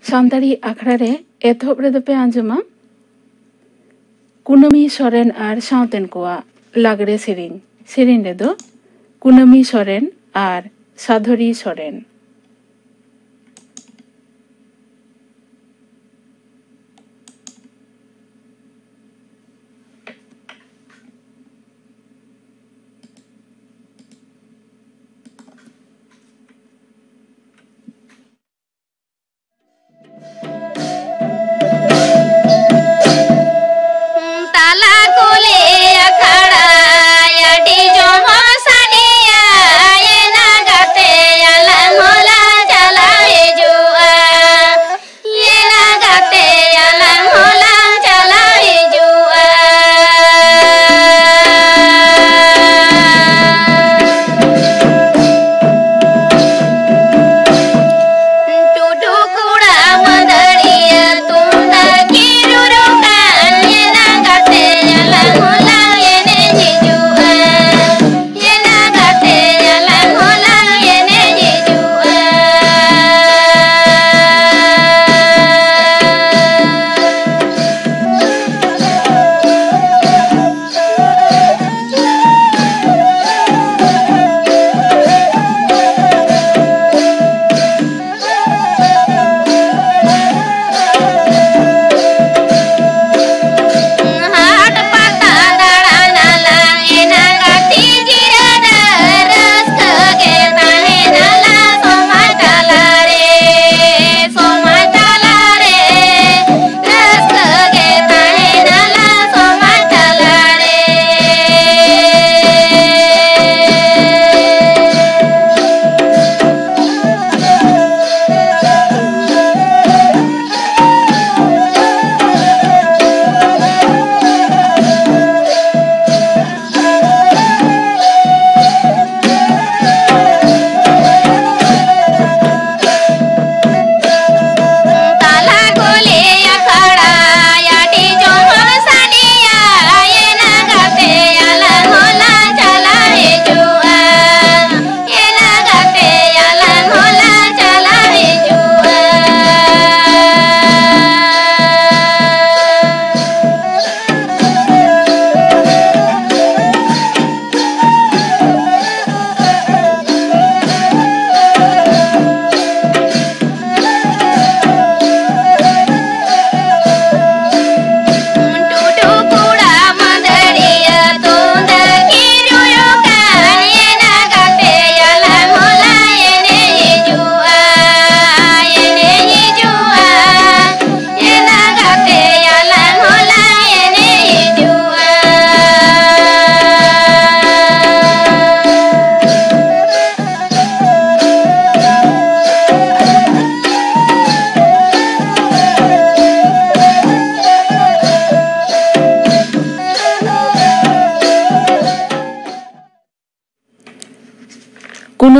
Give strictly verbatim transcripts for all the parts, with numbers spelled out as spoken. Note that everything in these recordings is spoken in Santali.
ᱥᱟᱱᱛᱟᱲᱤ ᱟᱠᱷᱲᱟ ᱨᱮ ᱮᱛᱚᱦᱚᱵ ᱨᱮᱫᱚ ᱯᱮ ᱟᱸᱡᱚᱢᱟ ᱠᱩᱱᱟᱹᱢᱤ ᱥᱚᱨᱮᱱ ᱟᱨ ᱥᱟᱶᱛᱮᱱ ᱠᱚᱣᱟᱜ ᱞᱟᱜᱽᱲᱮ ᱥᱮᱨᱮᱧ᱾ ᱥᱮᱨᱮᱧ ᱨᱮᱫᱚ ᱠᱩᱱᱟᱹᱢᱤ ᱥᱚᱨᱮᱱ ᱟᱨ ᱥᱟᱫᱷᱚᱨᱤ ᱥᱚᱨᱮᱱ᱾ ᱛᱟᱞᱟ ᱠᱩᱞᱦᱤ ᱟᱠᱷᱲᱟ ᱟᱹᱰᱤ ᱡᱚᱢᱚᱨ ᱥᱟᱰᱮᱭᱟ, ᱮᱱᱟ ᱜᱟᱛᱮ ᱟᱞᱟᱝ ᱦᱚᱸ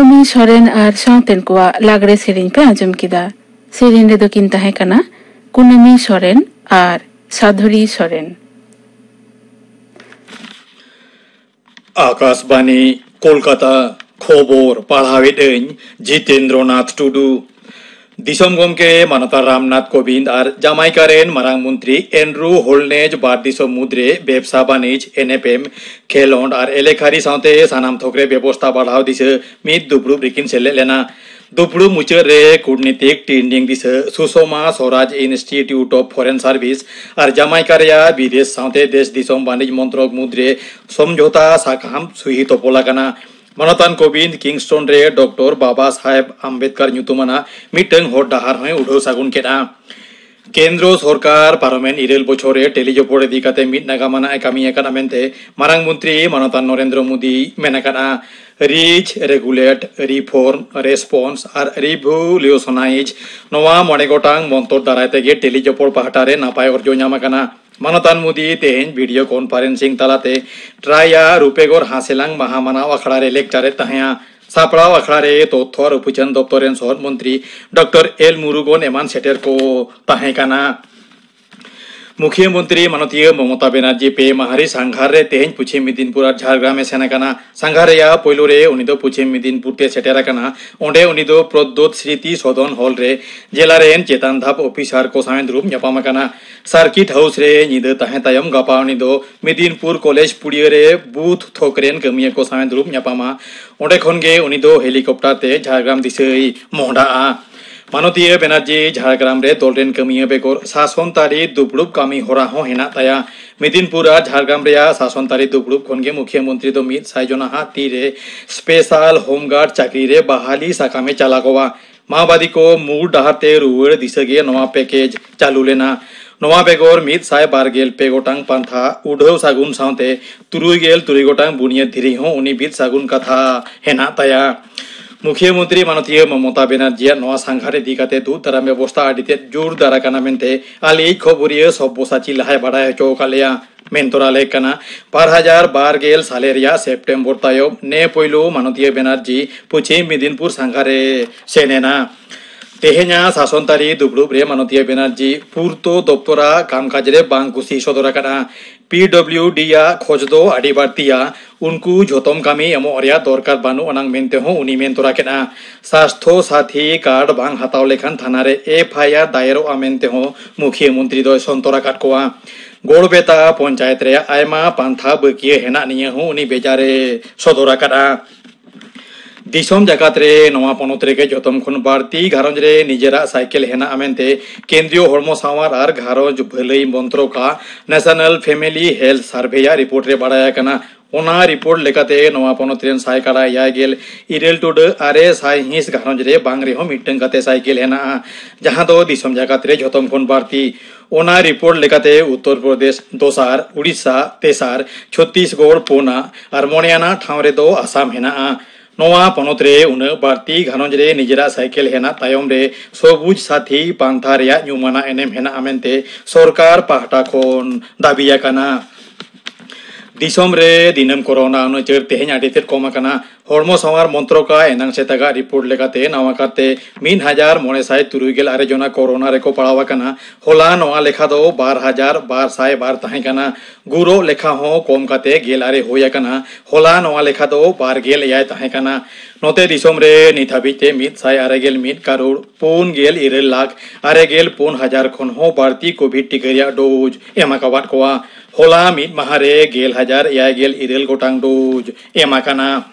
ᱠᱩᱱᱟᱹᱢᱤ ᱥᱚᱨᱮᱱ ᱟᱨ ᱥᱟᱶᱛᱮᱱ ᱠᱚᱣᱟᱜ ᱞᱟᱜᱽᱲᱮ ᱥᱮᱨᱮᱧ ᱯᱮ ᱟᱸᱡᱚᱢ ᱠᱮᱫᱟ᱾ ᱥᱮᱨᱮᱧ ᱨᱮᱫᱚ ᱠᱤᱱ ᱛᱟᱦᱮᱸ ᱠᱟᱱᱟ ᱠᱩᱱᱟᱹᱢᱤ ᱥᱚᱨᱮᱱ ᱟᱨ ᱥᱟᱫᱷᱩᱨᱤ ᱥᱚᱨᱮᱱ᱾ ᱟᱠᱟᱥᱵᱟᱱᱤ, ᱠᱳᱞᱠᱟᱛᱟ᱾ ᱠᱷᱚᱵᱚᱨ ᱯᱟᱲᱦᱟᱣᱮᱫ ᱟᱹᱧ ᱡᱤᱛᱮᱱᱫᱨᱚᱱᱟᱛᱷ ᱴᱩᱰᱩ᱾ ᱫᱤᱥᱚᱢ ᱜᱚᱢᱠᱮ ᱢᱟᱱᱚᱛᱟᱱ ᱨᱟᱢᱱᱟᱛᱷ ᱠᱳᱵᱤᱱᱫᱽ ᱟᱨ ᱡᱟᱢᱟᱭᱠᱟ ᱨᱮᱱ ᱢᱟᱨᱟᱝ ᱢᱚᱱᱛᱨᱤ ᱮᱱᱰᱨᱩ ᱦᱳᱞᱱᱮᱡᱽ ᱵᱟᱨ ᱫᱤᱥᱚᱢ ᱢᱩᱫᱽᱨᱮ ᱵᱮᱵᱽᱥᱟ ᱵᱟᱹᱱᱤᱡᱽ, ᱮᱱ ᱮᱯ ᱮᱢ, ᱠᱷᱮᱞᱚᱸᱰ ᱟᱨ ᱮᱞᱮᱠᱷᱟᱨᱤ ᱥᱟᱶᱛᱮ ᱥᱟᱱᱟᱢ ᱛᱷᱚᱠ ᱨᱮ ᱵᱮᱵᱚᱥᱛᱷᱟ ᱵᱟᱲᱦᱟᱣ ᱫᱤᱥᱟᱹ ᱢᱤᱫ ᱫᱩᱯᱲᱩᱵ ᱨᱮᱠᱤᱱ ᱥᱮᱞᱮᱫ ᱞᱮᱱᱟ᱾ ᱫᱩᱯᱲᱩᱵ ᱢᱩᱪᱟᱹᱫ ᱨᱮ ᱠᱩᱴᱱᱤᱛᱤᱠ ᱴᱨᱮᱱᱤᱝ ᱫᱤᱥᱟᱹ Sushma Swaraj institute of foreign service ᱟᱨ ᱡᱟᱢᱟᱭᱠᱟ ᱨᱮᱭᱟᱜ ᱵᱤᱫᱮᱥ ᱥᱟᱶᱛᱮ ᱫᱮᱥ ᱫᱤᱥᱚᱢ ᱵᱟᱹᱱᱤᱡᱽ ᱢᱚᱱᱛᱨᱚᱠ ᱢᱩᱫᱽᱨᱮ ᱥᱚᱢᱡᱷᱚᱛᱟ ᱥᱟᱠᱟᱢ ᱥᱩᱦᱤ ᱛᱚᱯᱚᱞ ᱟᱠᱟᱱᱟ᱾ ᱢᱟᱱᱚᱛᱟᱱ ᱠᱳᱵᱤᱱᱫᱽ ᱠᱤᱝᱥᱴᱚᱱ ᱨᱮ ᱰᱚᱠᱴᱚᱨ ᱵᱟᱵᱟ ᱥᱟᱦᱮᱵᱽ ᱟᱢᱵᱮᱫᱽᱠᱟᱨ ᱧᱩᱛᱩᱢᱟᱱᱟᱜ ᱢᱤᱫᱴᱟᱝ ᱦᱚᱨ ᱰᱟᱦᱟᱨ ᱦᱚᱸᱭ ᱩᱰᱷᱟᱹᱣ ᱥᱟᱹᱜᱩᱱ ᱠᱮᱫᱼᱟ᱾ ᱠᱮᱱᱫᱨᱚ ᱥᱚᱨᱠᱟᱨ ᱯᱟᱨᱚᱢᱮᱱ ᱤᱨᱟᱹᱞ ᱵᱚᱪᱷᱚᱨ ᱨᱮ ᱴᱮᱞᱤᱡᱚᱯᱚᱲ ᱤᱫᱤ ᱠᱟᱛᱮ ᱢᱤᱫ ᱱᱟᱜᱟᱢ ᱟᱱᱟᱜ ᱮ ᱠᱟᱹᱢᱤ ᱟᱠᱟᱫᱼᱟ ᱢᱮᱱᱛᱮ ᱢᱟᱨᱟᱝ ᱢᱚᱱᱛᱨᱤ ᱢᱟᱱᱚᱛᱟᱱ ᱱᱚᱨᱮᱱᱫᱨᱚ ᱢᱳᱫᱤ ᱢᱮᱱ ᱟᱠᱟᱫᱼᱟ᱾ ᱨᱤᱪ, ᱨᱮᱜᱩᱞᱮᱴ, ᱨᱤᱯᱷᱚᱨᱢ, ᱨᱮᱥᱯᱚᱱᱥ ᱟᱨ ᱨᱤᱵᱷᱚᱞᱩᱥᱚᱱᱟᱭᱤᱡᱽ, ᱱᱚᱣᱟ ᱢᱚᱬᱮ ᱜᱚᱴᱟᱝ ᱢᱚᱱᱛᱚᱨ ᱫᱟᱨᱟᱭ ᱛᱮᱜᱮ ᱴᱮᱞᱤᱡᱚᱯᱚᱲ ᱯᱟᱦᱴᱟ ᱨᱮ ᱱᱟᱯᱟᱭ ᱚᱨᱡᱚ ᱧᱟᱢ ᱟᱠᱟᱱᱟ᱾ ᱢᱟᱱᱚᱛᱟᱱ ᱢᱳᱫᱤ ᱛᱮᱦᱮᱧ ᱵᱷᱤᱰᱤᱭᱳ ᱠᱚᱱᱯᱷᱟᱨᱮᱱᱥᱤᱝ ᱛᱟᱞᱟᱛᱮ ᱴᱨᱟᱭᱟ ᱨᱩᱯᱮᱜᱚᱨ ᱦᱟᱸᱥᱮᱞᱟᱝ ᱢᱟᱦᱟ ᱢᱟᱱᱟᱣ ᱟᱠᱷᱲᱟ ᱨᱮ ᱞᱮᱠᱪᱟᱨᱮᱫ ᱛᱟᱦᱮᱸᱜᱼᱟ᱾ ᱥᱟᱯᱲᱟᱣ ᱟᱠᱷᱲᱟ ᱨᱮ ᱛᱚᱛᱛᱷᱚ ᱟᱨ ᱩᱯᱟᱹᱪᱟᱱ ᱫᱚᱯᱛᱚᱨ ᱨᱮᱱ ᱥᱚᱦᱚᱫ ᱢᱚᱱᱛᱨᱤ ᱰᱚᱠᱴᱚᱨ ᱮᱞ ᱢᱩᱨᱩᱜᱚᱱ ᱮᱢᱟᱱ ᱥᱮᱴᱮᱨ ᱠᱚ ᱛᱟᱦᱮᱸ ᱠᱟᱱᱟ᱾ ᱢᱩᱠᱷᱤᱭᱟᱹ ᱢᱚᱱᱛᱨᱤ ᱢᱟᱱᱚᱛᱤᱭᱟᱹ ᱢᱚᱢᱚᱛᱟ ᱵᱮᱱᱟᱨᱡᱤ ᱯᱮ ᱢᱟᱦᱟᱨᱤ ᱥᱟᱸᱜᱷᱟᱨ ᱨᱮ ᱛᱮᱦᱮᱧ ᱯᱚᱪᱷᱤᱢ ᱢᱮᱫᱤᱱᱯᱩᱨ ᱟᱨ ᱡᱷᱟᱲᱜᱨᱟᱢ ᱮ ᱥᱮᱱ ᱟᱠᱟᱱᱟ᱾ ᱥᱟᱸᱜᱷᱟᱨ ᱨᱮᱭᱟᱜ ᱯᱳᱭᱞᱳ ᱨᱮ ᱩᱱᱤ ᱫᱚ ᱯᱚᱪᱷᱤᱢ ᱢᱮᱫᱤᱱᱯᱩᱨ ᱛᱮ ᱥᱮᱴᱮᱨ ᱟᱠᱟᱱᱟ᱾ ᱚᱸᱰᱮ ᱩᱱᱤ ᱫᱚ ᱯᱨᱚᱫᱽᱫᱳᱛ ᱥᱨᱤᱛᱤ ᱥᱚᱫᱚᱱ ᱦᱚᱞ ᱨᱮ ᱡᱮᱞᱟ ᱨᱮᱱ ᱪᱮᱛᱟᱱ ᱫᱷᱟᱯ ᱚᱯᱷᱤᱥᱟᱨ ᱠᱚ ᱥᱟᱶ ᱫᱩᱲᱩᱵ ᱧᱟᱯᱟᱢ ᱟᱠᱟᱱᱟ᱾ ᱥᱟᱨᱠᱤᱴ ᱦᱟᱣᱩᱥ ᱨᱮ ᱧᱤᱫᱟᱹ ᱛᱟᱦᱮᱸ ᱛᱟᱭᱚᱢ ᱜᱟᱯᱟ ᱩᱱᱤ ᱫᱚ ᱢᱮᱫᱤᱱᱯᱩᱨ ᱠᱚᱞᱮᱡᱽ ᱯᱩᱲᱤᱭᱟᱹ ᱨᱮ ᱵᱩᱛᱷ ᱛᱷᱚᱠ ᱨᱮᱱ ᱠᱟᱹᱢᱤᱭᱟᱹ ᱠᱚ ᱥᱟᱶ ᱫᱩᱲᱩᱵ ᱧᱟᱯᱟᱢᱟ᱾ ᱚᱸᱰᱮ ᱠᱷᱚᱱ ᱜᱮ ᱩᱱᱤ ᱫᱚ ᱦᱮᱞᱤᱠᱚᱯᱴᱟᱨ ᱛᱮ ᱡᱷᱟᱲᱜᱨᱟᱢ ᱫᱤᱥᱟᱹᱭ ᱢᱚᱦᱰᱟᱜᱼᱟ᱾ ᱢᱟᱱᱚᱛᱤᱭᱟᱹ ᱵᱮᱱᱟᱨᱡᱤ ᱡᱷᱟᱲᱜᱨᱟᱢ ᱨᱮ ᱫᱚᱞ ᱨᱮᱱ ᱠᱟᱹᱢᱤᱭᱟᱹ ᱵᱮᱜᱚᱨ ᱥᱟᱥᱚᱱ ᱛᱟᱹᱨᱤ ᱫᱩᱯᱲᱩᱵ ᱠᱟᱹᱢᱤ ᱦᱚᱨᱟ ᱦᱚᱸ ᱦᱮᱱᱟᱜ ᱛᱟᱭᱟ᱾ ᱢᱮᱫᱤᱱᱯᱩᱨ ᱟᱨ ᱡᱷᱟᱲᱜᱨᱟᱢ ᱨᱮᱭᱟᱜ ᱥᱟᱥᱚᱱ ᱛᱟᱹᱨᱤ ᱫᱩᱯᱲᱩᱵ ᱠᱷᱚᱱ ᱜᱮ ᱢᱩᱠᱷᱤᱭᱟᱹ ᱢᱚᱱᱛᱨᱤ ᱫᱚ ᱢᱤᱫ ᱥᱟᱭ ᱡᱚᱱᱟ ᱦᱟᱜ ᱛᱤ ᱨᱮ ᱥᱯᱮᱥᱟᱞ ᱦᱳᱢ ᱜᱟᱨᱰ ᱪᱟᱹᱠᱨᱤ ᱨᱮ ᱵᱟᱦᱟᱞᱤ ᱥᱟᱠᱟᱢ ᱮ ᱪᱟᱞᱟ ᱠᱚᱣᱟ᱾ ᱢᱟᱣᱵᱟᱫᱤ ᱠᱚ ᱢᱩᱞ ᱰᱟᱦᱟᱨ ᱛᱮ ᱨᱩᱣᱟᱹᱲ ᱫᱤᱥᱟᱹ ᱜᱮ ᱱᱚᱣᱟ ᱯᱮᱠᱮᱡᱽ ᱪᱟᱹᱞᱩ ᱞᱮᱱᱟ᱾ ᱱᱚᱣᱟ ᱵᱮᱜᱚᱨ ᱢᱤᱫ ᱥᱟᱭ ᱵᱟᱨ ᱜᱮᱞ ᱯᱮ ᱜᱚᱴᱟᱝ ᱯᱟᱱᱛᱷᱟ ᱩᱰᱷᱟᱹᱣ ᱥᱟᱹᱜᱩᱱ ᱥᱟᱶᱛᱮ ᱛᱩᱨᱩᱭ ᱜᱮᱞ ᱛᱩᱨᱩᱭ ᱜᱚᱴᱟᱝ ᱵᱩᱱᱤᱭᱟᱹᱫ ᱫᱷᱤᱨᱤ ᱦᱚᱸ ᱩᱱᱤ ᱵᱤᱫ ᱥᱟᱹᱜᱩᱱ ᱠᱟᱛᱷᱟ ᱦᱮᱱᱟᱜ ᱛᱟᱭᱟ᱾ ᱢᱩᱠᱷᱤᱭᱟᱹ ᱢᱚᱱᱛᱨᱤ ᱢᱟᱱᱚᱛᱤᱭᱟᱹ ᱢᱚᱢᱚᱛᱟ ᱵᱮᱱᱟᱨᱡᱤᱭᱟᱜ ᱱᱚᱣᱟ ᱥᱟᱸᱜᱷᱟᱨ ᱤᱫᱤ ᱠᱟᱛᱮ ᱫᱩᱜ ᱫᱟᱨᱟᱢ ᱵᱮᱵᱚᱥᱛᱷᱟ ᱟᱹᱰᱤ ᱛᱮᱫ ᱡᱳᱨᱫᱟᱨ ᱟᱠᱟᱱᱟ ᱢᱮᱱᱛᱮ ᱟᱞᱮᱭᱤᱡ ᱠᱷᱚᱵᱚᱨᱤᱭᱟᱹ ᱥᱚᱵᱵᱚᱥᱟᱪᱤ ᱞᱟᱦᱟᱭ ᱵᱟᱰᱟᱭ ᱦᱚᱪᱚ ᱟᱠᱟᱫ ᱞᱮᱭᱟ᱾ ᱢᱮᱱ ᱛᱚᱨᱟ ᱞᱮᱠ ᱠᱟᱱᱟ᱾ ᱵᱟᱨ ᱦᱟᱡᱟᱨ ᱵᱟᱨ ᱜᱮᱞ ᱥᱟᱞᱮ ᱨᱮᱭᱟᱜ ᱥᱮᱯᱴᱮᱢᱵᱚᱨ ᱛᱟᱭᱚᱢ ᱱᱮ ᱯᱳᱭᱞᱳ ᱢᱟᱱᱚᱛᱤᱭᱟᱹ ᱵᱮᱱᱟᱨᱡᱤ ᱯᱚᱪᱷᱤᱢ ᱢᱮᱫᱤᱱᱯᱩᱨ ᱥᱟᱸᱜᱷᱟᱨ ᱨᱮ ᱥᱮᱱ ᱮᱱᱟ᱾ ᱛᱮᱦᱮᱧᱟᱜ ᱥᱟᱥᱚᱱ ᱛᱟᱹᱨᱤ ᱫᱩᱯᱲᱩᱵ ᱨᱮ ᱢᱟᱱᱚᱛᱤᱭᱟᱹ ᱵᱮᱱᱟᱨᱡᱤ ᱯᱩᱨᱛᱚ ᱫᱚᱯᱛᱚᱨᱟᱜ ᱠᱟᱢᱠᱟᱡᱽ ᱨᱮ ᱵᱟᱝ ᱠᱩᱥᱤ ᱥᱚᱫᱚᱨ ᱟᱠᱟᱱᱟ᱾ ᱯᱤ ᱰᱚᱵᱞᱤᱭᱩ ᱰᱤ ᱟᱜ ᱠᱷᱚᱡᱽ ᱫᱚ ᱟᱹᱰᱤ ᱵᱟᱹᱲᱛᱤᱭᱟ᱾ ᱩᱱᱠᱩ ᱡᱷᱚᱛᱚᱢ ᱠᱟᱹᱢᱤ ᱮᱢᱚᱜ ᱨᱮᱭᱟᱜ ᱫᱚᱨᱠᱟᱨ ᱵᱟᱹᱱᱩᱜ ᱟᱱᱟᱝ ᱢᱮᱱᱛᱮ ᱦᱚᱸ ᱩᱱᱤ ᱢᱮᱱ ᱛᱚᱨᱟ ᱠᱮᱫᱼᱟ᱾ ᱥᱟᱥᱛᱷᱚ ᱥᱟᱛᱷᱤ ᱠᱟᱨᱰ ᱵᱟᱝ ᱦᱟᱛᱟᱣ ᱞᱮᱠᱷᱟᱱ ᱛᱷᱟᱱᱟ ᱨᱮ ᱮᱯᱷ ᱟᱭ ᱟᱨ ᱫᱟᱭᱮᱨᱚᱜᱼᱟ ᱢᱮᱱᱛᱮ ᱦᱚᱸ ᱢᱩᱠᱷᱤᱭᱟᱹ ᱢᱚᱱᱛᱨᱤ ᱫᱚᱭ ᱥᱚᱱᱛᱚᱨ ᱟᱠᱟᱫ ᱠᱚᱣᱟ᱾ ᱜᱚᱲᱵᱮᱛᱟ ᱯᱚᱧᱪᱟᱭᱮᱛ ᱨᱮᱭᱟᱜ ᱟᱭᱢᱟ ᱯᱟᱱᱛᱷᱟ ᱵᱟᱹᱠᱤᱭᱟᱹ ᱦᱮᱱᱟᱜ ᱱᱤᱭᱟᱹ ᱦᱚᱸ ᱩᱱᱤ ᱵᱮᱡᱟᱨ ᱮ ᱥᱚᱫᱚᱨ ᱟᱠᱟᱫᱼᱟ᱾ ᱫᱤᱥᱚᱢ ᱡᱟᱠᱟᱛ ᱨᱮ ᱱᱚᱣᱟ ᱯᱚᱱᱚᱛ ᱨᱮᱜᱮ ᱡᱚᱛᱚᱢ ᱠᱷᱚᱱ ᱵᱟᱹᱲᱛᱤ ᱜᱷᱟᱨᱚᱸᱡᱽ ᱨᱮ ᱱᱤᱡᱮᱨᱟᱜ ᱥᱟᱭᱠᱮᱞ ᱦᱮᱱᱟᱜᱼᱟ ᱢᱮᱱᱛᱮ ᱠᱮᱱᱫᱨᱤᱭᱚ ᱦᱚᱲᱢᱚ ᱥᱟᱶᱟᱨ ᱟᱨ ᱜᱷᱟᱨᱚᱸᱡᱽ ᱵᱷᱟᱹᱞᱟᱹᱭ ᱢᱚᱱᱛᱨᱚᱠᱟᱜ ᱱᱮᱥᱚᱱᱟᱞ ᱯᱷᱮᱢᱮᱞᱤ ᱦᱮᱞᱛᱷ ᱥᱟᱨᱵᱷᱮᱭᱟᱜ ᱨᱤᱯᱳᱨᱴ ᱨᱮ ᱵᱟᱲᱟᱭ ᱟᱠᱟᱱᱟ᱾ ᱚᱱᱟ ᱨᱤᱯᱳᱨᱴ ᱞᱮᱠᱟᱛᱮ ᱱᱚᱣᱟ ᱯᱚᱱᱚᱛ ᱨᱮᱱ ᱥᱟᱭᱠᱟᱲᱟ ᱮᱭᱟᱭ ᱜᱮᱞ ᱤᱨᱟᱹᱞ ᱴᱩᱰᱟᱹᱜ ᱟᱨᱮ ᱥᱟᱭ ᱦᱤᱸᱥ ᱜᱷᱟᱨᱚᱸᱡᱽ ᱨᱮ ᱵᱟᱝ ᱨᱮᱦᱚᱸ ᱢᱤᱫᱴᱟᱝ ᱠᱟᱛᱮ ᱥᱟᱭᱠᱮᱞ ᱦᱮᱱᱟᱜᱼᱟ, ᱡᱟᱦᱟᱸ ᱫᱚ ᱫᱤᱥᱚᱢ ᱡᱟᱠᱟᱛ ᱨᱮ ᱡᱷᱚᱛᱚᱢ ᱠᱷᱚᱱ ᱵᱟᱹᱲᱛᱤ᱾ ᱚᱱᱟ ᱨᱤᱯᱳᱨᱴ ᱞᱮᱠᱟᱛᱮ ᱩᱛᱛᱚᱨ ᱯᱨᱚᱫᱮᱥ ᱫᱚᱥᱟᱨ, ᱩᱲᱤᱥᱥᱟ ᱛᱮᱥᱟᱨ, ᱪᱷᱚᱛᱛᱤᱥᱜᱚᱲ ᱯᱩᱱᱟᱜ ᱟᱨ ᱢᱚᱬᱮ ᱟᱱᱟᱜ ᱴᱷᱟᱶ ᱨᱮᱫᱚ ᱟᱥᱟᱢ ᱦᱮᱱᱟᱜᱼᱟ᱾ ᱱᱚᱣᱟ ᱯᱚᱱᱚᱛ ᱨᱮ ᱩᱱᱟᱹᱜ ᱵᱟᱹᱲᱛᱤ ᱜᱷᱟᱨᱚᱸᱡᱽ ᱨᱮ ᱱᱤᱡᱮᱨᱟᱜ ᱥᱟᱭᱠᱮᱞ ᱦᱮᱱᱟᱜ ᱛᱟᱭᱚᱢ ᱨᱮ ᱥᱚᱵᱩᱡᱽ ᱥᱟᱛᱷᱤ ᱯᱟᱱᱛᱷᱟ ᱨᱮᱭᱟᱜ ᱧᱩᱢᱟᱱᱟᱜ ᱮᱱᱮᱢ ᱦᱮᱱᱟᱜᱼᱟ ᱢᱮᱱᱛᱮ ᱥᱚᱨᱠᱟᱨ ᱯᱟᱦᱴᱟ ᱠᱷᱚᱱ ᱫᱟᱹᱵᱤ ᱟᱠᱟᱱᱟ᱾ ᱫᱤᱥᱚᱢ ᱨᱮ ᱫᱤᱱᱟᱹᱢ ᱠᱳᱨᱳᱱᱟ ᱩᱱᱩᱪᱟᱹᱨ ᱛᱮᱦᱮᱧ ᱟᱹᱰᱤ ᱛᱮᱫ ᱠᱚᱢ ᱟᱠᱟᱱᱟ᱾ ᱦᱚᱲᱢᱚ ᱥᱟᱶᱟᱨ ᱢᱚᱱᱛᱨᱚᱠᱟᱜ ᱮᱱᱟᱝ ᱥᱮᱛᱟᱜᱟᱜ ᱨᱤᱯᱳᱨᱴ ᱞᱮᱠᱟᱛᱮ ᱱᱟᱣᱟ ᱠᱟᱨᱛᱮ ᱢᱤᱫ ᱦᱟᱡᱟᱨ ᱢᱚᱬᱮ ᱥᱟᱭ ᱛᱩᱨᱩᱭ ᱜᱮᱞ ᱟᱨᱮ ᱡᱚᱱᱟ ᱠᱳᱨᱳᱱᱟ ᱨᱮᱠᱚ ᱯᱟᱲᱟᱣ ᱟᱠᱟᱱᱟ᱾ ᱦᱚᱞᱟ ᱱᱚᱣᱟ ᱞᱮᱠᱷᱟ ᱫᱚ ᱵᱟᱨ ᱦᱟᱡᱟᱨ ᱵᱟᱨ ᱥᱟᱭ ᱵᱟᱨ ᱛᱟᱦᱮᱸ ᱠᱟᱱᱟ᱾ ᱜᱩᱨᱚᱜ ᱞᱮᱠᱷᱟ ᱦᱚᱸ ᱠᱚᱢ ᱠᱟᱛᱮ ᱜᱮᱞ ᱟᱨᱮ ᱦᱩᱭ ᱟᱠᱟᱱᱟ᱾ ᱦᱚᱞᱟ ᱱᱚᱣᱟ ᱞᱮᱠᱷᱟ ᱫᱚ ᱵᱟᱨ ᱜᱮᱞ ᱮᱭᱟᱭ ᱛᱟᱦᱮᱸ ᱠᱟᱱᱟ᱾ ᱱᱚᱛᱮ ᱫᱤᱥᱚᱢ ᱨᱮ ᱱᱤᱛ ᱦᱟᱹᱵᱤᱡ ᱛᱮ ᱢᱤᱫ ᱥᱟᱭ ᱟᱨᱮ ᱜᱮᱞ ᱢᱤᱫ ᱠᱟᱨᱳᱲ ᱯᱩᱱ ᱜᱮᱞ ᱤᱨᱟᱹᱞ ᱞᱟᱠᱷ ᱟᱨᱮ ᱜᱮᱞ ᱯᱩᱱ ᱦᱟᱡᱟᱨ ᱠᱷᱚᱱ ᱦᱚᱸ ᱵᱟᱹᱲᱛᱤ ᱠᱳᱵᱷᱤᱰ ᱴᱤᱠᱟᱹ ᱨᱮᱭᱟᱜ ᱰᱳᱡᱽ ᱮᱢ ᱟᱠᱟᱣᱟᱫ ᱠᱚᱣᱟ᱾ ᱦᱚᱞᱟ ᱢᱤᱫ ᱢᱟᱦᱟ ᱨᱮ ᱜᱮᱞ ᱦᱟᱡᱟᱨ ᱮᱭᱟᱭ ᱜᱮᱞ ᱤᱨᱟᱹᱞ ᱜᱚᱴᱟᱝ ᱰᱳᱡᱽ ᱮᱢ ᱟᱠᱟᱱᱟ᱾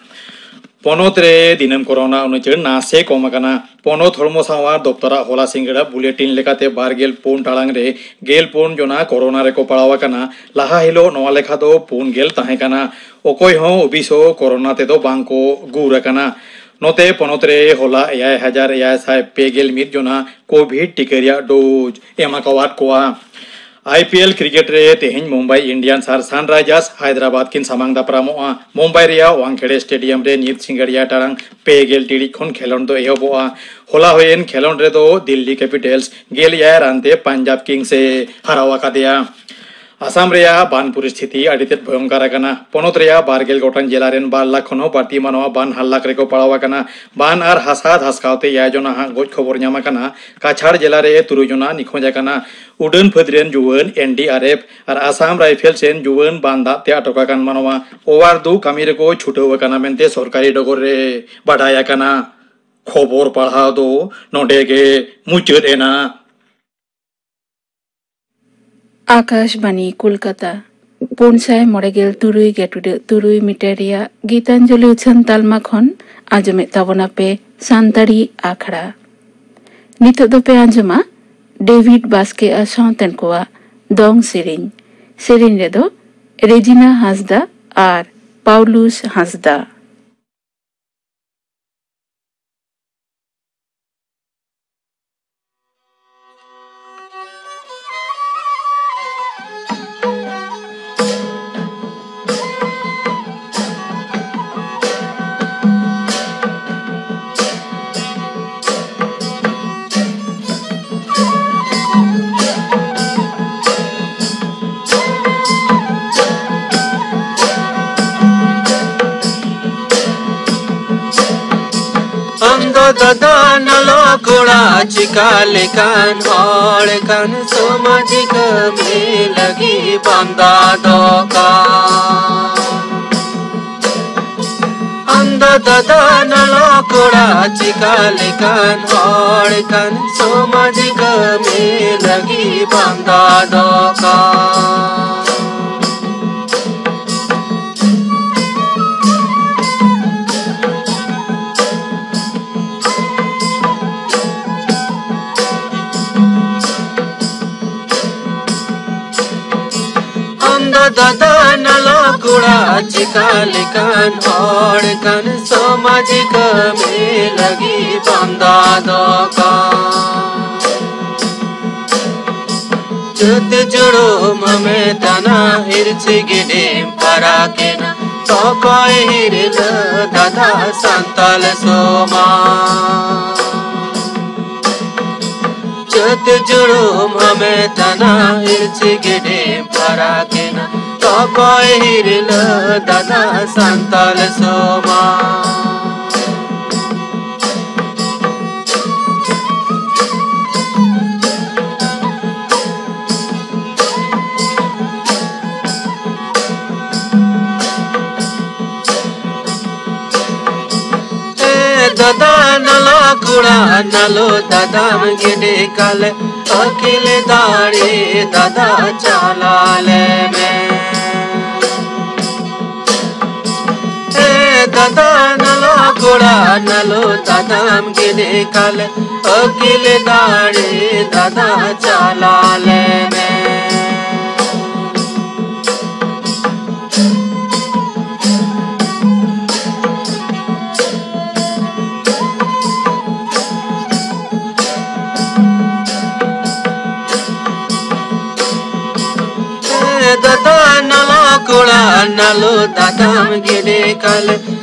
ᱯᱚᱱᱚᱛ ᱨᱮ ᱫᱤᱱᱟᱹᱢ ᱠᱳᱨᱳᱱᱟ ᱩᱱᱩᱪᱟᱹᱨ ᱱᱟᱥᱮ ᱠᱚᱢ ᱟᱠᱟᱱᱟ᱾ ᱯᱚᱱᱚᱛ ᱦᱚᱲᱢᱚ ᱥᱟᱶᱟᱨ ᱫᱚᱯᱛᱚᱨᱟᱜ ᱦᱚᱞᱟ ᱥᱤᱸᱜᱟᱹᱲ ᱵᱩᱞᱮᱴᱤᱱ ᱞᱮᱠᱟᱛᱮ ᱵᱟᱨ ᱜᱮᱞ ᱯᱩᱱ ᱴᱟᱲᱟᱝ ᱨᱮ ᱜᱮᱞ ᱯᱩᱱ ᱡᱚᱱᱟ ᱠᱳᱨᱳᱱᱟ ᱨᱮᱠᱚ ᱯᱟᱲᱟᱣ ᱟᱠᱟᱱᱟ᱾ ᱞᱟᱦᱟ ᱦᱤᱞᱳᱜ ᱱᱚᱣᱟ ᱞᱮᱠᱷᱟ ᱫᱚ ᱯᱩᱱ ᱜᱮᱞ ᱛᱟᱦᱮᱸ ᱠᱟᱱᱟ᱾ ᱚᱠᱚᱭ ᱦᱚᱸ ᱚᱵᱤᱥᱚ ᱠᱳᱨᱳᱱᱟ ᱛᱮᱫᱚ ᱵᱟᱝ ᱠᱚ ᱜᱩᱨ ᱟᱠᱟᱱᱟ᱾ ᱱᱚᱛᱮ ᱯᱚᱱᱚᱛ ᱨᱮ ᱦᱚᱞᱟ ᱮᱭᱟᱭ ᱦᱟᱡᱟᱨ ᱮᱭᱟᱭ ᱥᱟᱭ ᱯᱮ ᱜᱮᱞ ᱢᱤᱫ ᱡᱚᱱᱟ ᱠᱳᱵᱷᱤᱰ ᱴᱤᱠᱟᱹ ᱨᱮᱭᱟᱜ ᱰᱳᱡᱽ ᱮᱢ ᱟᱠᱟᱣᱟᱫ ᱠᱚᱣᱟ᱾ ᱟᱭ ᱯᱤ ᱮᱞ ᱠᱨᱤᱠᱮᱴ ᱨᱮ ᱛᱮᱦᱮᱧ ᱢᱩᱢᱵᱟᱭ ᱤᱱᱰᱤᱭᱟᱱᱥ ᱟᱨ ᱥᱟᱱᱨᱟᱭᱡᱟᱨᱥ ᱦᱟᱭᱫᱨᱟᱵᱟᱫ ᱠᱤᱱ ᱥᱟᱢᱟᱝ ᱫᱟᱯᱨᱟᱢᱚᱜᱼᱟ᱾ ᱢᱩᱢᱵᱟᱭ ᱨᱮᱭᱟᱜ ᱣᱟᱝᱠᱷᱮᱲᱮ ᱥᱴᱮᱰᱤᱭᱟᱢ ᱨᱮ ᱧᱤᱫ ᱥᱤᱸᱜᱟᱹᱲᱤᱭᱟ ᱴᱟᱲᱟᱝ ᱯᱮ ᱜᱮᱞ ᱴᱤᱲᱤᱡ ᱠᱷᱚᱱ ᱠᱷᱮᱞᱳᱸᱰ ᱫᱚ ᱮᱦᱚᱵᱚᱜᱼᱟ᱾ ᱦᱚᱞᱟ ᱦᱩᱭᱮᱱ ᱠᱷᱮᱞᱳᱸᱰ ᱨᱮᱫᱚ ᱫᱤᱞᱞᱤ ᱠᱮᱯᱤᱴᱟᱞᱥ ᱜᱮᱞ ᱮᱭᱟᱭ ᱨᱟᱱ ᱛᱮ ᱯᱟᱧᱡᱟᱵᱽ ᱠᱤᱝᱥ ᱮ ᱦᱟᱨᱟᱣ ᱟᱠᱟᱫᱮᱭᱟ᱾ ᱟᱥᱟᱢ ᱨᱮᱭᱟᱜ ᱵᱟᱱ ᱯᱚᱨᱤᱥᱛᱷᱤᱛᱤ ᱟᱹᱰᱤ ᱛᱮᱫ ᱵᱷᱚᱭᱚᱝᱠᱟᱨ ᱟᱠᱟᱱᱟ᱾ ᱯᱚᱱᱚᱛ ᱨᱮᱭᱟᱜ ᱵᱟᱨ ᱜᱮᱞ ᱜᱚᱴᱟᱝ ᱡᱮᱞᱟ ᱨᱮᱱ ᱵᱟᱨ ᱞᱟᱠᱷ ᱠᱷᱚᱱ ᱦᱚᱸ ᱵᱟᱹᱲᱛᱤ ᱢᱟᱱᱣᱟ ᱵᱟᱱ ᱦᱟᱞᱞᱟᱠ ᱨᱮᱠᱚ ᱯᱟᱲᱟᱣ ᱟᱠᱟᱱᱟ᱾ ᱵᱟᱱ ᱟᱨ ᱦᱟᱥᱟ ᱫᱷᱟᱥᱠᱟᱣ ᱛᱮ ᱮᱭᱟᱭ ᱡᱚᱱᱟ ᱦᱟᱜ ᱜᱚᱡ ᱠᱷᱚᱵᱚᱨ ᱧᱟᱢ ᱟᱠᱟᱱᱟ᱾ ᱠᱟᱪᱷᱟᱲ ᱡᱮᱞᱟ ᱨᱮ ᱛᱩᱨᱩᱭ ᱡᱚᱱᱟ ᱱᱤᱠᱷᱚᱡ ᱟᱠᱟᱱᱟ᱾ ᱩᱰᱟᱹᱱ ᱯᱷᱟᱹᱫᱽ ᱨᱮᱱ ᱡᱩᱣᱟᱹᱱ, ᱮᱱ ᱰᱤ ᱟᱨ ᱮᱯᱷ ᱟᱨ ᱟᱥᱟᱢ ᱨᱟᱭᱯᱷᱮᱞᱥ ᱨᱮᱱ ᱡᱩᱣᱟᱹᱱ ᱵᱟᱱ ᱫᱟᱜ ᱛᱮ ᱟᱴᱚᱠ ᱟᱠᱟᱱ ᱢᱟᱱᱣᱟ ᱚᱣᱟᱨ ᱫᱩ ᱠᱟᱹᱢᱤ ᱨᱮᱠᱚ ᱪᱷᱩᱴᱟᱹᱣ ᱟᱠᱟᱱᱟ ᱢᱮᱱᱛᱮ ᱥᱚᱨᱠᱟᱨᱤ ᱰᱚᱜᱚᱨ ᱨᱮ ᱵᱟᱰᱟᱭ ᱟᱠᱟᱱᱟ᱾ ᱠᱷᱚᱵᱚᱨ ᱯᱟᱲᱦᱟᱣ ᱫᱚ ᱱᱚᱰᱮ ᱜᱮ ᱢᱩᱪᱟᱹᱫ ᱮᱱᱟ᱾ ᱟᱠᱟᱥᱵᱟᱱᱤ ᱠᱳᱞᱠᱟᱛᱟ, ᱯᱩᱱ ᱥᱟᱭ ᱢᱚᱬᱮ ᱜᱮᱞ ᱛᱩᱨᱩᱭ ᱜᱮ ᱴᱩᱰᱟᱹᱜ ᱛᱩᱨᱩᱭ ᱢᱤᱴᱟᱨ ᱨᱮᱭᱟᱜ ᱜᱤᱛᱟᱧᱡᱚᱞᱤ ᱩᱪᱷᱟᱹᱱ ᱛᱟᱞᱢᱟ ᱠᱷᱚᱱ ᱟᱸᱡᱚᱢᱮᱫ ᱛᱟᱵᱚᱱᱟᱯᱮ ᱥᱟᱱᱛᱟᱲᱤ ᱟᱠᱷᱲᱟ᱾ ᱱᱤᱛᱚᱜ ᱫᱚᱯᱮ ᱟᱸᱡᱚᱢᱟ ᱰᱮᱵᱷᱤᱰ ᱵᱟᱥᱠᱮ ᱟᱨ ᱥᱟᱶᱛᱮᱱ ᱠᱚᱣᱟᱜ ᱫᱚᱝ ᱥᱮᱨᱮᱧ᱾ ᱥᱮᱨᱮᱧ ᱨᱮᱫᱚ ᱨᱮᱡᱤᱱᱟ ᱦᱟᱸᱥᱫᱟ ᱟᱨ ᱯᱟᱣᱞᱩᱥ ᱦᱟᱸᱥᱫᱟ᱾ ᱟᱢᱫᱚ ᱫᱟᱫᱟ ᱱᱟᱞᱚ ᱠᱚᱲᱟ, ᱪᱤᱠᱟ ᱞᱮᱠᱟᱱ ᱦᱚᱲ ᱠᱟᱱ, ᱥᱚᱢᱟᱡᱽ ᱠᱟᱹᱢᱤ ᱞᱟᱹᱜᱤᱫ ᱵᱟᱢ ᱫᱟᱫᱚᱜ ᱠᱟᱱ? ᱟᱢᱫᱚ ᱫᱟᱫᱟ ᱱᱟᱞᱚ ᱠᱚᱲᱟ, ᱪᱤᱠᱟ ᱞᱮᱠᱟᱱ ᱦᱚᱲ ᱠᱟᱱ, ᱥᱚᱢᱟᱡᱽ ᱠᱟᱹᱢᱤ ᱞᱟᱹᱜᱤᱫ ᱵᱟᱢ ᱫᱟᱫᱚᱜ ᱠᱟᱱ? ᱟᱢ ᱫᱚ ᱫᱟᱫᱟ ᱱᱟᱞᱚ ᱠᱚᱲᱟ, ᱪᱮᱠᱟ ᱞᱮᱠᱟᱱ ᱦᱚᱲ ᱠᱟᱱ, ᱥᱚᱢᱟᱡᱽ ᱠᱟᱹᱢᱤ ᱞᱟᱹᱜᱤᱫ ᱵᱟᱢ ᱫᱟᱫᱚᱜ ᱠᱟᱱ? ᱡᱟᱹᱛ ᱡᱩᱲᱩᱢ ᱦᱟᱢᱮᱴᱟᱱᱟ, ᱦᱤᱨᱪᱷᱤ ᱜᱤᱰᱤᱢ ᱯᱟᱨᱟᱠᱮᱱᱟ, ᱚᱠᱚᱭ ᱦᱤᱨᱞᱟᱹ ᱫᱟᱫᱟ ᱥᱟᱱᱛᱟᱞ ᱥᱚᱢᱟᱡᱽ? ᱡᱟᱹᱛ ᱡᱩᱲᱩᱢ ᱦᱟᱢᱮᱴᱟᱱᱟ, ᱤᱞᱪᱤ ᱜᱤᱰᱤᱢ ᱯᱷᱟᱨᱟᱠᱮᱱᱟ, ᱚᱠᱚᱭ ᱦᱤᱨᱞᱟᱹ ᱫᱟᱫᱟ ᱥᱟᱱᱛᱟᱞ ᱥᱚᱢᱟᱡᱽ᱾ ᱮ ᱫᱟᱫᱟ ᱱᱟᱞᱚ ᱠᱚᱲᱟ ᱱᱟᱞᱚ ᱫᱟᱫᱟᱢ ᱜᱤᱰᱤ ᱠᱟᱞᱮ, ᱟᱹᱠᱤᱞ ᱫᱟᱲᱮ ᱫᱟᱫᱟ ᱪᱟᱞᱟᱞᱮ ᱢᱮ᱾ ᱮ ᱫᱟᱫᱟ ᱱᱟᱞᱚ ᱠᱚᱲᱟ ᱱᱟᱞᱚ ᱫᱟᱫᱟᱢ ᱜᱤᱰᱤ ᱠᱟᱞᱮ, ᱟᱹᱠᱤᱞ ᱫᱟᱲᱮ ᱫᱟᱫᱟ ᱪᱟᱞᱟᱞᱮ ᱢᱮ᱾ ᱫᱟᱫᱟ ᱱᱟᱞᱚ ᱠᱚᱲᱟ ᱱᱟᱞᱚ ᱫᱟᱫᱟᱢ ᱜᱤᱰᱤ ᱠᱟᱞᱮ,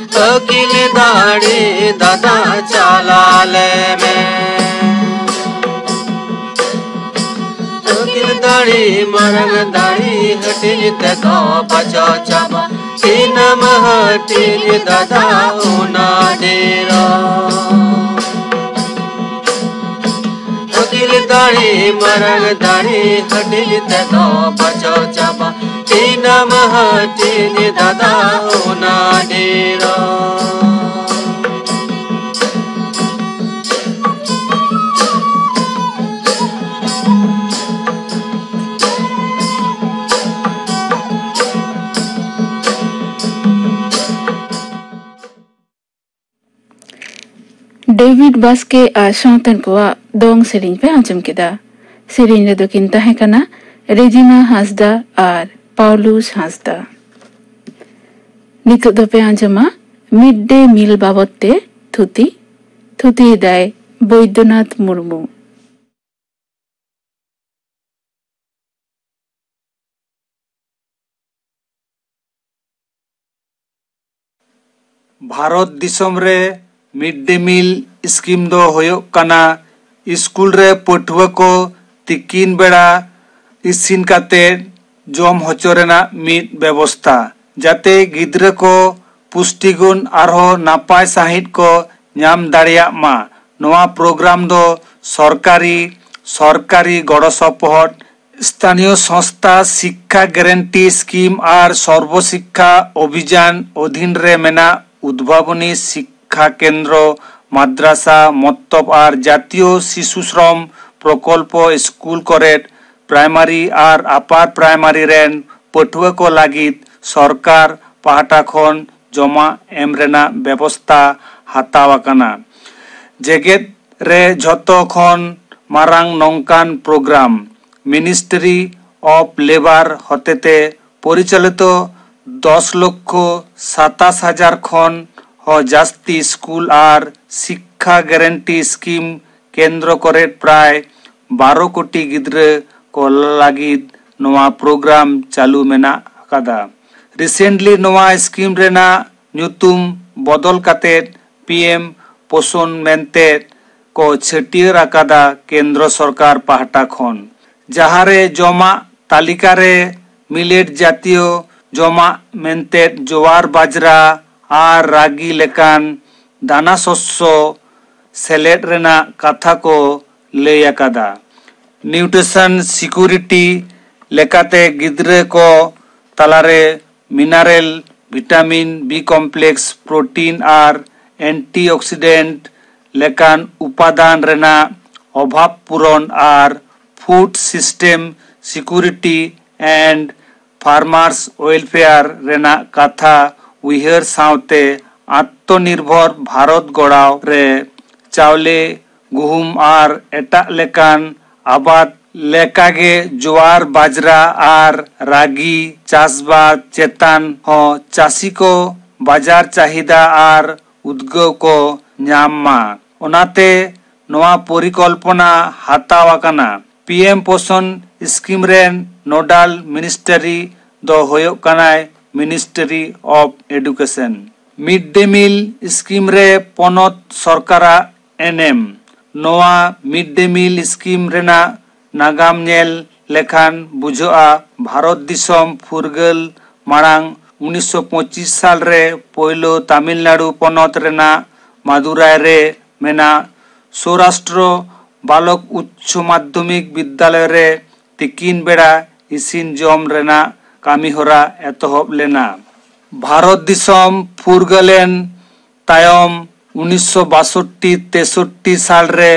ᱟᱹᱠᱤᱞ ᱫᱟᱲᱮ ᱫᱟᱫᱟ ᱪᱟᱞᱟᱞᱮ ᱢᱮ᱾ ᱟᱹᱠᱤᱞ ᱫᱟᱲᱮ ᱢᱟᱨᱟᱝ ᱫᱟᱲᱮ ᱦᱟᱹᱴᱤᱧ ᱛᱮᱫᱚ ᱵᱟᱪᱚ ᱪᱟᱵᱟ, ᱛᱤᱱᱟᱹᱢ ᱦᱟᱹᱴᱤᱧ ᱫᱟᱫᱟ ᱚᱱᱟ ᱰᱮᱨᱚ᱾ ᱟᱹᱠᱤᱞ ᱫᱟᱲᱮ ᱢᱟᱨᱟᱝ ᱫᱟᱲᱮ ᱦᱟᱹᱴᱤᱧ ᱛᱮᱫᱚ ᱵᱟᱪᱚ ᱪᱟᱵᱟ, ᱛᱤᱱᱟᱹᱢ ᱦᱟᱹᱴᱤᱧ ᱫᱟᱫᱟ ᱚᱱᱟ ᱰᱮᱨᱚ᱾ ᱰᱮᱵᱷᱤᱰ ᱵᱟᱥᱠᱮ ᱟᱨ ᱥᱟᱶᱛᱮᱱ ᱠᱚᱣᱟᱜ ᱫᱚᱝ ᱥᱮᱨᱮᱧ ᱯᱮ ᱟᱸᱡᱚᱢ ᱠᱮᱫᱟ᱾ ᱥᱮᱨᱮᱧ ᱨᱮᱫᱚ ᱠᱤᱱ ᱛᱟᱦᱮᱸ ᱠᱟᱱᱟ ᱨᱮᱡᱤᱱᱟ ᱦᱟᱸᱥᱫᱟ ᱟᱨ ᱯᱟᱣᱞᱩᱥ ᱦᱟᱸᱥᱫᱟ᱾ ᱱᱤᱛᱚᱜ ᱫᱚᱯᱮ ᱟᱸᱡᱚᱢᱟ ᱢᱤᱰ ᱰᱮ ᱢᱤᱞ ᱵᱟᱵᱚᱫ ᱛᱮ ᱛᱷᱩᱛᱤ᱾ ᱛᱷᱩᱛᱤᱭᱮᱫᱟᱭ ᱵᱳᱭᱫᱚᱱᱟᱛᱷ ᱢᱩᱨᱢᱩ᱾ ᱵᱷᱟᱨᱚᱛ ᱫᱤᱥᱚᱢ ᱨᱮ ᱢᱤᱰ ᱰᱮ ᱢᱤᱞ ᱥᱠᱤᱢ ᱫᱚ ᱦᱩᱭᱩᱜ ᱠᱟᱱᱟ ᱥᱠᱩᱞ ᱨᱮ ᱯᱟᱹᱴᱷᱩᱣᱟᱹ ᱠᱚ ᱛᱤᱠᱤᱱ ᱵᱮᱲᱟ ᱤᱥᱤᱱ ᱠᱟᱛᱮ ᱡᱚᱢ ᱦᱚᱪᱚ ᱨᱮᱱᱟᱜ ᱢᱤᱫ ᱵᱮᱵᱚᱥᱛᱟ, ᱡᱟᱛᱮ ᱜᱤᱫᱽᱨᱟᱹ ᱠᱚ ᱯᱩᱥᱴᱤᱜᱩᱱ ᱟᱨᱦᱚᱸ ᱱᱟᱯᱟᱭ ᱥᱟᱺᱦᱤᱡ ᱠᱚ ᱧᱟᱢ ᱫᱟᱲᱮᱭᱟᱜ ᱢᱟ᱾ ᱱᱚᱣᱟ ᱯᱨᱳᱜᱨᱟᱢ ᱫᱚ ᱥᱚᱨᱠᱟᱨᱤ ᱥᱚᱨᱠᱟᱨᱤ ᱜᱚᱲᱚ ᱥᱚᱯᱚᱦᱚᱫ, ᱥᱛᱷᱟᱱᱤᱭᱚ ᱥᱚᱝᱥᱛᱷᱟ ᱥᱤᱠᱠᱷᱟ ᱜᱮᱨᱮᱱᱴᱤ ᱥᱠᱤᱢ ᱟᱨ ᱥᱚᱨᱵᱚ ᱥᱤᱠᱠᱷᱟ ᱚᱵᱷᱤᱡᱟᱱ ᱚᱫᱷᱤᱱ ᱨᱮ ᱢᱮᱱᱟᱜ ᱩᱫᱵᱷᱟᱵᱚᱱᱤ ᱥᱤᱠᱠᱷᱟ ᱠᱮᱱᱫᱨᱚ, ᱢᱟᱫᱽᱨᱟᱥᱟ, ᱢᱚᱛᱛᱚᱵ ᱟᱨ ᱡᱟᱛᱤᱭᱚ ᱥᱤᱥᱩ ᱥᱨᱚᱢ ᱯᱨᱚᱠᱚᱞᱯᱚ ᱥᱠᱩᱞ ᱠᱚᱨᱮᱫ ᱯᱨᱟᱭᱢᱟᱨᱤ ᱟᱨ ᱟᱯᱟᱨ ᱯᱨᱟᱭᱢᱟᱨᱤ ᱨᱮᱱ ᱯᱟᱹᱴᱷᱩᱣᱟᱹ ᱠᱚ ᱞᱟᱹᱜᱤᱫ ᱥᱚᱨᱠᱟᱨ ᱯᱟᱦᱴᱟ ᱠᱷᱚᱱ ᱡᱚᱢᱟᱜ ᱮᱢ ᱨᱮᱱᱟᱜ ᱵᱮᱵᱚᱥᱛᱟ ᱦᱟᱛᱟᱣ ᱟᱠᱟᱱᱟ᱾ ᱡᱮᱜᱮᱛ ᱨᱮ ᱡᱷᱚᱛᱚ ᱠᱷᱚᱱ ᱢᱟᱨᱟᱝ ᱱᱚᱝᱠᱟᱱ ᱯᱨᱳᱜᱨᱟᱢ ᱢᱤᱱᱤᱥᱴᱨᱤ ᱚᱯᱷ ᱞᱮᱵᱟᱨ ᱦᱚᱛᱮᱛᱮ ᱯᱚᱨᱤᱪᱟᱞᱤᱛᱚ ᱫᱚᱥ ᱞᱚᱠᱠᱷᱚ ᱥᱟᱛᱟᱥ ᱦᱟᱡᱟᱨ ᱠᱷᱚᱱ ᱦᱚᱸ ᱡᱟᱹᱥᱛᱤ ᱥᱠᱩᱞ ᱟᱨ ᱥᱤᱠᱠᱷᱟ ᱜᱮᱨᱮᱱᱴᱤ ᱥᱠᱤᱢ ᱠᱮᱱᱫᱨᱚ ᱠᱚᱨᱮᱫ ᱯᱨᱟᱭ ᱵᱟᱨᱚ ᱠᱳᱴᱤ ᱜᱤᱫᱽᱨᱟᱹ ᱠᱚ ᱞᱟᱹᱜᱤᱫ ᱱᱚᱣᱟ ᱯᱨᱳᱜᱨᱟᱢ ᱪᱟᱹᱞᱩ ᱢᱮᱱᱟᱜ ᱟᱠᱟᱫᱟ᱾ ᱨᱤᱥᱮᱱᱴᱞᱤ ᱱᱚᱣᱟ ᱥᱠᱤᱢ ᱨᱮᱱᱟᱜ ᱧᱩᱛᱩᱢ ᱵᱚᱫᱚᱞ ᱠᱟᱛᱮ ᱯᱤ ᱮᱢ ᱯᱳᱥᱚᱱ ᱢᱮᱱᱛᱮ ᱠᱚ ᱪᱷᱟᱹᱴᱭᱟᱹᱨ ᱟᱠᱟᱫᱟ ᱠᱮᱱᱫᱨᱚ ᱥᱚᱨᱠᱟᱨ ᱯᱟᱦᱴᱟ ᱠᱷᱚᱱ, ᱡᱟᱦᱟᱸᱨᱮ ᱡᱚᱢᱟᱜ ᱛᱟᱹᱞᱤᱠᱟ ᱨᱮ ᱢᱤᱞᱮᱴ ᱡᱟᱛᱤᱭᱚ ᱡᱚᱢᱟᱜ ᱢᱮᱱᱛᱮ ᱡᱳᱣᱟᱨ ᱵᱟᱡᱽᱨᱟ ᱟᱨ ᱨᱟᱜᱤ ᱞᱮᱠᱟᱱ ᱫᱟᱱᱟ ᱥᱚᱥᱥᱚ ᱥᱮᱞᱮᱫ ᱨᱮᱱᱟᱜ ᱠᱟᱛᱷᱟ ᱠᱚ ᱞᱟᱹᱭ ᱟᱠᱟᱫᱟ᱾ ᱱᱤᱭᱩᱴᱨᱤᱥᱚᱱ ᱥᱤᱠᱩᱨᱤᱴᱤ ᱞᱮᱠᱟᱛᱮ ᱜᱤᱫᱽᱨᱟᱹ ᱠᱚ ᱛᱟᱞᱟᱨᱮ mineral, vitamin B complex, protein ᱟᱨ ᱮᱱᱴᱤᱚᱠᱥᱤᱰᱮᱱᱴ ᱞᱮᱠᱟᱱ ᱩᱯᱟᱫᱟᱱ ᱨᱮᱱᱟᱜ ᱚᱵᱷᱟᱵᱽ ᱯᱩᱨᱚᱱ ᱟᱨ food system security and farmers welfare ᱨᱮᱱᱟᱜ ᱠᱟᱛᱷᱟ ᱩᱭᱦᱟᱹᱨ ᱥᱟᱶᱛᱮ ᱟᱛᱢᱚᱱᱤᱨᱵᱷᱚᱨ ᱵᱷᱟᱨᱚᱛ ᱜᱚᱲᱟᱣ ᱨᱮ ᱪᱟᱣᱞᱮ, ᱜᱩᱦᱩᱢ ᱟᱨ ᱮᱴᱟᱜ ᱞᱮᱠᱟᱱ ᱟᱵᱟᱫ ᱞᱮᱠᱟᱜᱮ ᱡᱳᱣᱟᱨ, ᱵᱟᱡᱽᱨᱟ ᱟᱨ ᱨᱟᱜᱤ ᱪᱟᱥᱵᱟᱥ ᱪᱮᱛᱟᱱ ᱦᱚᱸ ᱪᱟᱹᱥᱤ ᱠᱚ ᱵᱟᱡᱟᱨ ᱪᱟᱦᱤᱫᱟ ᱟᱨ ᱩᱫᱽᱜᱟᱹᱣ ᱠᱚ ᱧᱟᱢ ᱢᱟ᱾ ᱚᱱᱟᱛᱮ ᱱᱚᱣᱟ ᱯᱚᱨᱤᱠᱚᱞᱯᱚᱱᱟ ᱦᱟᱛᱟᱣ ᱟᱠᱟᱱᱟ᱾ ᱯᱤ ᱮᱢ ᱯᱳᱥᱚᱱ ᱥᱠᱤᱢ ᱨᱮᱱ ᱱᱳᱰᱟᱞ ᱢᱤᱱᱤᱥᱴᱨᱤ ᱫᱚ ᱦᱩᱭᱩᱜ ᱠᱟᱱᱟᱭ ministry of education. Midday meal scheme ᱨᱮ ᱯᱚᱱᱚᱛ ᱥᱚᱨᱠᱟᱨᱟᱜ ᱮᱱᱮᱢ᱾ ᱱᱚᱣᱟ ᱢᱤᱰ ᱰᱮ ᱢᱤᱞ ᱥᱠᱤᱢ ᱨᱮᱱᱟᱜ ᱱᱟᱜᱟᱢ ᱧᱮᱞ ᱞᱮᱠᱷᱟᱱ ᱵᱩᱡᱷᱟᱹᱜᱼᱟ, ᱵᱷᱟᱨᱚᱛ ᱫᱤᱥᱚᱢ ᱯᱷᱩᱨᱜᱟᱹᱞ ᱢᱟᱲᱟᱝ ᱩᱱᱤᱥᱥᱚ ᱯᱚᱸᱪᱤᱥ ᱥᱟᱞ ᱨᱮ ᱯᱳᱭᱞᱳ ᱛᱟᱢᱤᱞᱱᱟᱲᱩ ᱯᱚᱱᱚᱛ ᱨᱮᱱᱟᱜ ᱢᱟᱫᱩᱨᱟᱭ ᱨᱮ ᱢᱮᱱᱟᱜ ᱥᱳᱨᱟᱥᱴᱨᱚ ᱵᱟᱞᱚᱠ ᱩᱪᱪᱚ ᱢᱟᱫᱽᱫᱷᱚᱢᱤᱠ ᱵᱤᱫᱽᱫᱟᱞᱚᱭ ᱨᱮ ᱛᱤᱠᱤᱱ ᱵᱮᱲᱟ ᱤᱥᱤᱱ ᱡᱚᱢ ᱨᱮᱱᱟᱜ ᱠᱟᱹᱢᱤᱦᱚᱨᱟ ᱮᱛᱚᱦᱚᱵ ᱞᱮᱱᱟ᱾ ᱵᱷᱟᱨᱚᱛ ᱫᱤᱥᱚᱢ ᱯᱷᱩᱨᱜᱟᱹᱞᱮᱱ ᱛᱟᱭᱚᱢ ᱩᱱᱤᱥᱥᱚ ᱵᱟᱥᱚᱴᱴᱤ ᱛᱮᱥᱚᱴᱴᱤ ᱥᱟᱞ ᱨᱮ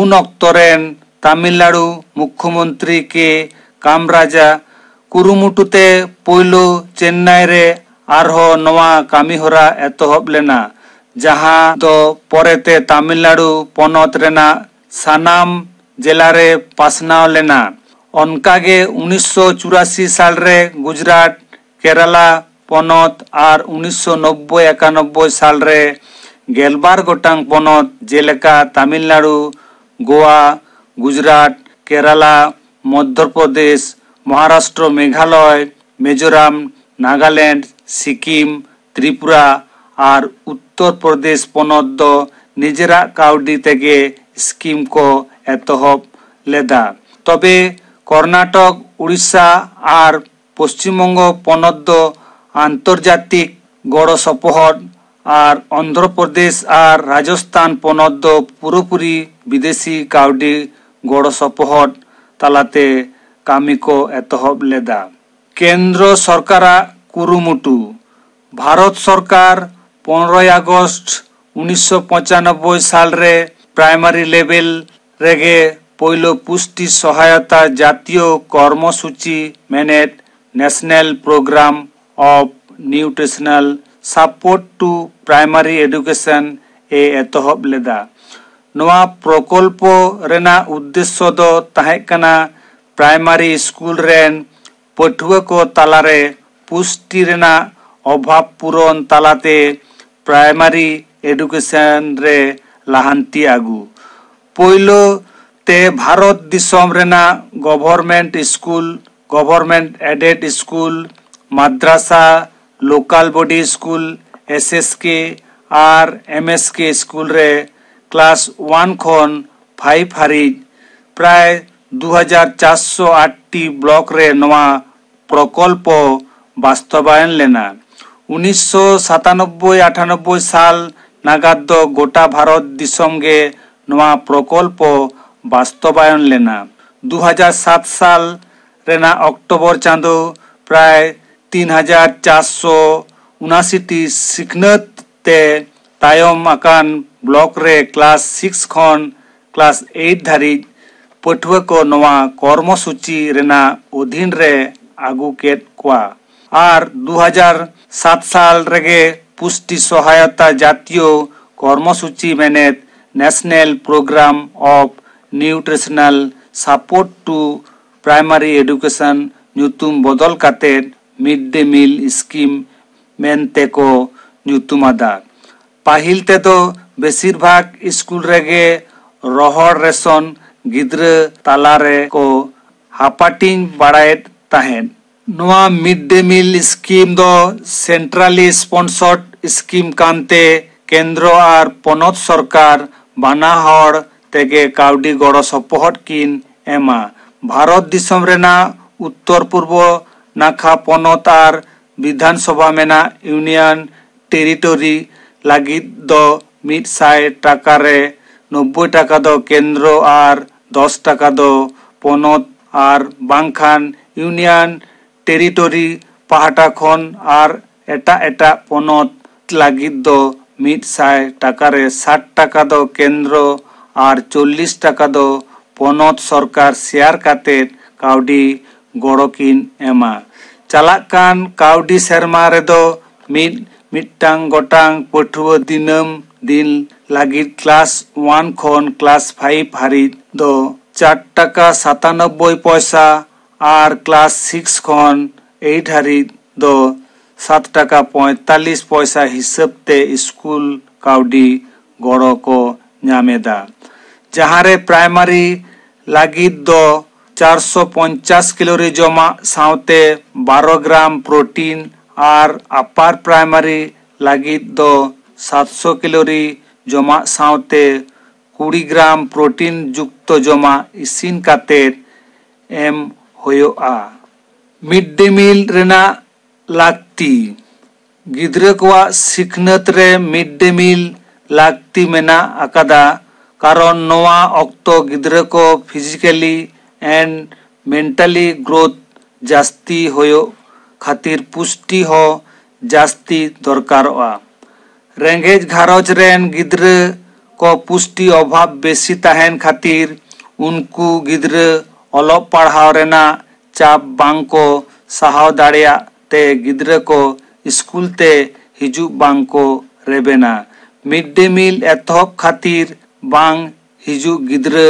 ᱩᱱ ᱚᱠᱛᱚ ᱨᱮᱱ ᱛᱟᱢᱤᱞᱱᱟᱲᱩ ᱢᱩᱠᱷᱭᱚᱢᱚᱱᱛᱨᱤ ᱠᱮ ᱠᱟᱢᱨᱟᱡᱟ ᱠᱩᱨᱩᱢᱩᱴᱩ ᱛᱮ ᱯᱳᱭᱞᱳ ᱪᱮᱱᱱᱟᱭ ᱨᱮ ᱟᱨᱦᱚᱸ ᱱᱚᱣᱟ ᱠᱟᱹᱢᱤᱦᱚᱨᱟ ᱮᱛᱚᱦᱚᱵ ᱞᱮᱱᱟ, ᱡᱟᱦᱟᱸ ᱫᱚ ᱯᱚᱨᱮᱛᱮ ᱛᱟᱢᱤᱞᱱᱟᱲᱩ ᱯᱚᱱᱚᱛ ᱨᱮᱱᱟᱜ ᱥᱟᱱᱟᱢ ᱡᱮᱞᱟ ᱨᱮ ᱯᱟᱥᱱᱟᱣ ᱞᱮᱱᱟ᱾ ᱚᱱᱠᱟᱜᱮ ᱩᱱᱤᱥᱥᱚ ᱪᱩᱨᱟᱥᱤ ᱥᱟᱞ ᱨᱮ ᱜᱩᱡᱽᱨᱟᱴ, ᱠᱮᱨᱟᱞᱟ ᱯᱚᱱᱚᱛ ᱟᱨ ᱩᱱᱤᱥᱥᱚ ᱱᱚᱵᱵᱳᱭ ᱮᱠᱟᱱᱚᱵᱵᱳᱭ ᱥᱟᱞ ᱨᱮ ᱜᱮᱞᱵᱟᱨ ᱜᱚᱴᱟᱝ ᱯᱚᱱᱚᱛ, ᱡᱮᱞᱮᱠᱟ ᱛᱟᱢᱤᱞᱱᱟᱲᱩ, ᱜᱳᱣᱟ, ᱜᱩᱡᱽᱨᱟᱴ, ᱠᱮᱨᱟᱞᱟ, ᱢᱚᱫᱽᱫᱷᱚ ᱯᱨᱚᱫᱮᱥ, ᱢᱚᱦᱟᱨᱟᱥᱴᱨᱚ, ᱢᱮᱜᱷᱟᱞᱚᱭ, ᱢᱤᱡᱳᱨᱟᱢ, ᱱᱟᱜᱟᱞᱮᱱᱰ, ᱥᱤᱠᱤᱢ, ᱛᱨᱤᱯᱩᱨᱟ ᱟᱨ ᱩᱛᱛᱚᱨ ᱯᱨᱚᱫᱮᱥ ᱯᱚᱱᱚᱛ ᱫᱚ ᱱᱤᱡᱮᱨᱟᱜ ᱠᱟᱹᱣᱰᱤ ᱛᱮᱜᱮ ᱥᱠᱤᱢ ᱠᱚ ᱮᱛᱚᱦᱚᱵ ᱞᱮᱫᱟ᱾ ᱛᱚᱵᱮ ᱠᱚᱨᱱᱟᱴᱚᱠ, ᱩᱲᱤᱥᱥᱟ ᱟᱨ ᱯᱚᱥᱪᱤᱢ ᱵᱚᱝᱜᱚ ᱯᱚᱱᱚᱛ ᱫᱚ ᱟᱱᱛᱚᱨᱡᱟᱛᱤᱠ ᱜᱚᱲᱚ ᱥᱚᱯᱚᱦᱚᱫ ᱟᱨ ᱚᱱᱫᱷᱨᱚ ᱯᱨᱚᱫᱮᱥ ᱟᱨ ᱨᱟᱡᱚᱥᱛᱷᱟᱱ ᱯᱚᱱᱚᱛ ᱫᱚ ᱯᱩᱨᱟᱹᱯᱩᱨᱤ ᱵᱤᱫᱮᱥᱤ ᱠᱟᱹᱣᱰᱤ ᱜᱚᱲᱚ ᱥᱚᱯᱚᱦᱚᱫ ᱛᱟᱞᱟᱛᱮ ᱠᱟᱹᱢᱤ ᱠᱚ ᱮᱛᱚᱦᱚᱵ ᱞᱮᱫᱟ᱾ ᱠᱮᱱᱫᱨᱚ ᱥᱚᱨᱠᱟᱨᱟᱜ ᱠᱩᱨᱩᱢᱩᱴᱩ᱾ ᱵᱷᱟᱨᱚᱛ ᱥᱚᱨᱠᱟᱨ ᱯᱚᱱᱨᱚᱭ ᱟᱜᱚᱥᱴ ᱩᱱᱤᱥᱥᱚ ᱯᱚᱸᱪᱟᱱᱚᱵᱵᱳᱭ ᱥᱟᱞ ᱨᱮ ᱯᱨᱟᱭᱢᱟᱨᱤ ᱞᱮᱵᱮᱞ ᱨᱮᱜᱮ ᱯᱳᱭᱞᱳ ᱯᱩᱥᱴᱤ ᱥᱚᱦᱟᱭᱚᱛᱟ ᱡᱟᱛᱤᱭᱚ ᱠᱚᱨᱢᱚ ᱥᱩᱪᱤ ᱢᱮᱱᱮᱫ National Program of Nutritional Support to Primary Education ᱮ ᱮᱛᱚᱦᱚᱵ ᱞᱮᱫᱟ᱾ ᱱᱚᱣᱟ ᱯᱨᱚᱠᱚᱞᱯᱚ ᱨᱮᱱᱟᱜ ᱩᱫᱽᱫᱮᱥᱥᱚ ᱫᱚ ᱛᱟᱦᱮᱸ ᱠᱟᱱᱟ ᱯᱨᱟᱭᱢᱟᱨᱤ ᱥᱠᱩᱞ ᱨᱮᱱ ᱯᱟᱹᱴᱷᱩᱣᱟᱹ ᱠᱚ ᱛᱟᱞᱟᱨᱮ ᱯᱩᱥᱴᱤ ᱨᱮᱱᱟᱜ ᱚᱵᱷᱟᱵᱽ ᱯᱩᱨᱚᱱ ᱛᱟᱞᱟᱛᱮ ᱯᱨᱟᱭᱢᱟᱨᱤ ᱮᱰᱩᱠᱮᱥᱚᱱ ᱨᱮ ᱞᱟᱦᱟᱱᱛᱤ ᱟᱹᱜᱩ᱾ ᱯᱳᱭᱞᱳ ᱛᱮ ᱵᱷᱟᱨᱚᱛ ᱫᱤᱥᱚᱢ ᱨᱮᱱᱟᱜ government school, government aided school, ᱢᱟᱫᱽᱨᱟᱥᱟ, local body school, S S K ᱟᱨ ᱮᱢ ᱮᱥ ᱠᱮ ᱥᱠᱩᱞ ᱨᱮ ᱠᱞᱟᱥ ᱳᱣᱟᱱ ᱠᱷᱚᱱ ᱯᱷᱟᱭᱤᱵᱷ ᱦᱟᱹᱨᱤᱡ ᱯᱨᱟᱭ ᱫᱩ ᱦᱟᱡᱟᱨ ᱪᱟᱨᱥᱚ ᱟᱴ ᱴᱤ ᱵᱞᱚᱠ ᱨᱮ ᱱᱚᱣᱟ ᱯᱨᱚᱠᱚᱞᱯᱚ ᱵᱟᱥᱛᱚᱵᱟᱭᱚᱱ ᱞᱮᱱᱟ᱾ ᱩᱱᱤᱥᱥᱚ ᱥᱟᱛᱟᱱᱚᱵᱵᱳᱭ ᱟᱴᱷᱟᱱᱚᱵᱵᱳᱭ ᱥᱟᱞ ᱱᱟᱜᱟᱫ ᱫᱚ ᱜᱚᱴᱟ ᱵᱷᱟᱨᱚᱛ ᱫᱤᱥᱚᱢ ᱜᱮ ᱱᱚᱣᱟ ᱯᱨᱚᱠᱚᱞᱯᱚ ᱵᱟᱥᱛᱚᱵᱟᱭᱚᱱ ᱞᱮᱱᱟ᱾ ᱫᱩ ᱦᱟᱡᱟᱨ ᱥᱟᱛ ᱥᱟᱞ ᱨᱮᱱᱟᱜ ᱚᱠᱴᱳᱵᱚᱨ ᱪᱟᱸᱫᱚ ᱯᱨᱟᱭ ᱛᱤᱱ ᱦᱟᱡᱟᱨ ᱪᱟᱨᱥᱚ ᱩᱱᱟᱥᱤ ᱴᱤ ᱥᱤᱠᱷᱱᱟᱹᱛ ᱛᱮ ᱛᱟᱭᱚᱢ ᱟᱠᱟᱱ ᱵᱞᱚᱠ ᱨᱮ ᱠᱞᱟᱥ ᱥᱤᱠᱥ ᱠᱷᱚᱱ ᱠᱞᱟᱥ ᱮᱭᱤᱴ ᱫᱷᱟᱹᱨᱤᱡ ᱯᱟᱹᱴᱷᱩᱣᱟᱹ ᱠᱚ ᱱᱚᱣᱟ ᱠᱚᱨᱢᱚᱥᱩᱪᱤ ᱨᱮᱱᱟᱜ ᱚᱫᱷᱤᱱ ᱨᱮ ᱟᱹᱜᱩ ᱠᱮᱫ ᱠᱚᱣᱟ᱾ ᱟᱨ ᱫᱩ ᱦᱟᱡᱟᱨ ᱥᱟᱛ ᱥᱟᱞ ᱨᱮᱜᱮ ᱯᱩᱥᱴᱤ ᱥᱚᱦᱟᱭᱚᱛᱟ ᱡᱟᱛᱤᱭᱚ ᱠᱚᱨᱢᱚᱥᱩᱪᱤ ᱢᱮᱱᱮᱫ National Program of Nutritional Support to Primary Education ᱧᱩᱛᱩᱢ ᱵᱚᱫᱚᱞ ᱠᱟᱛᱮ ᱢᱤᱰ ᱰᱮ ᱢᱤᱞ ᱥᱠᱤᱢ ᱢᱮᱱᱛᱮ ᱠᱚ ᱧᱩᱛᱩᱢ ᱟᱫᱟ᱾ ᱯᱟᱹᱦᱤᱞ ᱛᱮᱫᱚ ᱵᱮᱥᱤᱨ ᱵᱷᱟᱜᱽ ᱥᱠᱩᱞ ᱨᱮᱜᱮ ᱨᱚᱦᱚᱲ ᱨᱮᱥᱚᱱ ᱜᱤᱫᱽᱨᱟᱹ ᱛᱟᱞᱟ ᱨᱮ ᱠᱚ ᱦᱟᱯᱟᱴᱤᱧ ᱵᱟᱲᱟᱭᱮᱫ ᱛᱟᱦᱮᱸᱫ᱾ ᱱᱚᱣᱟ ᱢᱤᱰ ᱰᱮ ᱢᱤᱞ ᱥᱠᱤᱢ ᱫᱚ ᱥᱮᱱᱴᱨᱟᱞᱤ ᱥᱯᱚᱱᱥᱚᱨᱰ ᱥᱠᱤᱢ ᱠᱟᱱᱛᱮ ᱠᱮᱱᱫᱨᱚ ᱟᱨ ᱯᱚᱱᱚᱛ ᱥᱚᱨᱠᱟᱨ ᱵᱟᱱᱟ ᱦᱚᱲ ᱛᱮᱜᱮ ᱠᱟᱹᱣᱰᱤ ᱜᱚᱲᱚ ᱥᱚᱯᱚᱦᱚᱫ ᱠᱤᱱ ᱮᱢᱟ᱾ ᱵᱷᱟᱨᱚᱛ ᱫᱤᱥᱚᱢ ᱨᱮᱱᱟᱜ ᱩᱛᱛᱚᱨ ᱯᱩᱨᱵᱚ ᱱᱟᱠᱷᱟ ᱯᱚᱱᱚᱛ ᱟᱨ ᱵᱤᱫᱷᱟᱱ ᱥᱚᱵᱷᱟ ᱢᱮᱱᱟᱜ ᱤᱭᱩᱱᱤᱭᱚᱱ ᱴᱮᱨᱤᱴᱚᱨᱤ ᱞᱟᱹᱜᱤᱫ ᱫᱚ ᱢᱤᱫ ᱥᱟᱭ ᱴᱟᱠᱟ ᱨᱮ ᱱᱚᱵᱵᱳᱭ ᱴᱟᱠᱟ ᱫᱚ ᱠᱮᱱᱫᱨᱚ ᱟᱨ ᱫᱚᱥ ᱴᱟᱠᱟ ᱫᱚ ᱯᱚᱱᱚᱛ ᱟᱨ ᱵᱟᱝᱠᱷᱟᱱ ᱤᱭᱩᱱᱤᱭᱚᱱ ᱴᱮᱨᱤᱴᱚᱨᱤ ᱯᱟᱦᱴᱟ ᱠᱷᱚᱱ ᱟᱨ ᱮᱴᱟᱜ ᱮᱴᱟᱜ ᱯᱚᱱᱚᱛ ᱞᱟᱹᱜᱤᱫ ᱫᱚ ᱢᱤᱫ ᱥᱟᱭ ᱴᱟᱠᱟ ᱨᱮ ᱥᱟᱴ ᱴᱟᱠᱟ ᱫᱚ ᱠᱮᱱᱫᱨᱚ ᱟᱨ ᱪᱚᱞᱞᱤᱥ ᱴᱟᱠᱟ ᱫᱚ ᱯᱚᱱᱚᱛ ᱥᱚᱨᱠᱟᱨ ᱥᱮᱭᱟᱨ ᱠᱟᱛᱮ ᱠᱟᱹᱣᱰᱤ ᱜᱚᱲᱚ ᱠᱤᱱ ᱮᱢᱟ᱾ ᱪᱟᱞᱟᱜ ᱠᱟᱱ ᱠᱟᱹᱣᱰᱤ ᱥᱮᱨᱢᱟ ᱨᱮᱫᱚ ᱢᱤᱫ ᱢᱤᱫᱴᱟᱝ ᱜᱚᱴᱟᱝ ᱯᱟᱹᱴᱷᱩᱣᱟᱹ ᱫᱤᱱᱟᱹᱢ ᱫᱤᱱ ᱞᱟᱹᱜᱤᱫ ᱠᱞᱟᱥ ᱳᱣᱟᱱ ᱠᱷᱚᱱ ᱠᱞᱟᱥ ᱯᱷᱟᱭᱤᱵᱷ ᱦᱟᱹᱨᱤᱡ ᱫᱚ ᱪᱟᱨ ᱴᱟᱠᱟ ᱥᱟᱛᱟᱱᱚᱵᱵᱳᱭ ᱯᱚᱭᱥᱟ ᱟᱨ ᱠᱞᱟᱥ ᱥᱤᱠᱥ ᱠᱷᱚᱱ ᱮᱭᱤᱴ ᱦᱟᱹᱨᱤᱡ ᱫᱚ ᱥᱟᱛ ᱴᱟᱠᱟ ᱯᱚᱸᱭᱛᱟᱞᱞᱤᱥ ᱯᱚᱭᱥᱟ ᱦᱤᱥᱟᱹᱵ ᱛᱮ ᱥᱠᱩᱞ ᱠᱟᱹᱣᱰᱤ ᱜᱚᱲᱚ ᱠᱚ ᱧᱟᱢ ᱮᱫᱟ᱾ ᱡᱟᱦᱟᱸ ᱨᱮ ᱯᱨᱟᱭᱢᱟᱨᱤ ᱞᱟᱹᱜᱤᱫ ᱫᱚ ᱪᱟᱨᱥᱚ ᱯᱚᱧᱪᱟᱥ ᱠᱮᱞᱳᱨᱤ ᱡᱚᱢᱟᱜ ᱥᱟᱶᱛᱮ ᱵᱟᱨᱚ ᱜᱨᱟᱢ ᱯᱨᱳᱴᱤᱱ ᱟᱨ ᱟᱯᱟᱨ ᱯᱨᱟᱭᱢᱟᱨᱤ ᱞᱟᱹᱜᱤᱫ ᱫᱚ ᱥᱟᱛᱥᱚ ᱠᱮᱞᱳᱨᱤ ᱡᱚᱢᱟᱜ ᱥᱟᱶᱛᱮ ᱠᱩᱲᱤ ᱜᱨᱟᱢ ᱯᱨᱳᱴᱤᱱ ᱡᱩᱠᱛᱚ ᱡᱚᱢᱟᱜ ᱤᱥᱤᱱ ᱠᱟᱛᱮ ᱮᱢ ᱦᱩᱭᱩᱜᱼᱟ᱾ ᱢᱤᱰ ᱰᱮ ᱢᱤᱞ ᱨᱮᱱᱟᱜ ᱞᱟᱹᱠᱛᱤ᱾ ᱜᱤᱫᱽᱨᱟᱹ ᱠᱚᱣᱟᱜ ᱥᱤᱠᱷᱱᱟᱹᱛ ᱨᱮ ᱢᱤᱰ ᱰᱮ ᱢᱤᱞ ᱞᱟᱹᱠᱛᱤ ᱢᱮᱱᱟᱜ ᱟᱠᱟᱫᱟ, ᱠᱟᱨᱚᱱ ᱱᱚᱣᱟ ᱚᱠᱛᱚ ᱜᱤᱫᱽᱨᱟᱹ ᱠᱚ physically and mentally growth ᱡᱟᱹᱥᱛᱤ ᱦᱩᱭᱩᱜ ᱠᱷᱟᱹᱛᱤᱨ ᱯᱩᱥᱴᱤ ᱦᱚᱸ ᱡᱟᱹᱥᱛᱤ ᱫᱚᱨᱠᱟᱨᱚᱜᱼᱟ᱾ ᱨᱮᱸᱜᱮᱡ ᱜᱷᱟᱨᱚᱸᱡᱽ ᱨᱮᱱ ᱜᱤᱫᱽᱨᱟᱹ ᱠᱚ ᱯᱩᱥᱴᱤ ᱚᱵᱷᱟᱵᱽ ᱵᱮᱥᱤ ᱛᱟᱦᱮᱱ ᱠᱷᱟᱹᱛᱤᱨ ᱩᱱᱠᱩ ᱜᱤᱫᱽᱨᱟᱹ ᱚᱞᱚᱜ ᱯᱟᱲᱦᱟᱣ ᱨᱮᱱᱟᱜ ᱪᱟᱯ ᱵᱟᱝ ᱠᱚ ᱥᱟᱦᱟᱣ ᱫᱟᱲᱮᱭᱟᱜ ᱛᱮ ᱜᱤᱫᱽᱨᱟᱹ ᱠᱚ ᱥᱠᱩᱞ ᱛᱮ ᱦᱤᱡᱩᱜ ᱵᱟᱝ ᱠᱚ ᱨᱮᱵᱮᱱᱟ᱾ ᱢᱤᱰ ᱰᱮ ᱢᱤᱞ ᱮᱛᱚᱦᱚᱵ ᱠᱷᱟᱹᱛᱤᱨ ᱵᱟᱝ ᱦᱤᱡᱩᱜ ᱜᱤᱫᱽᱨᱟᱹ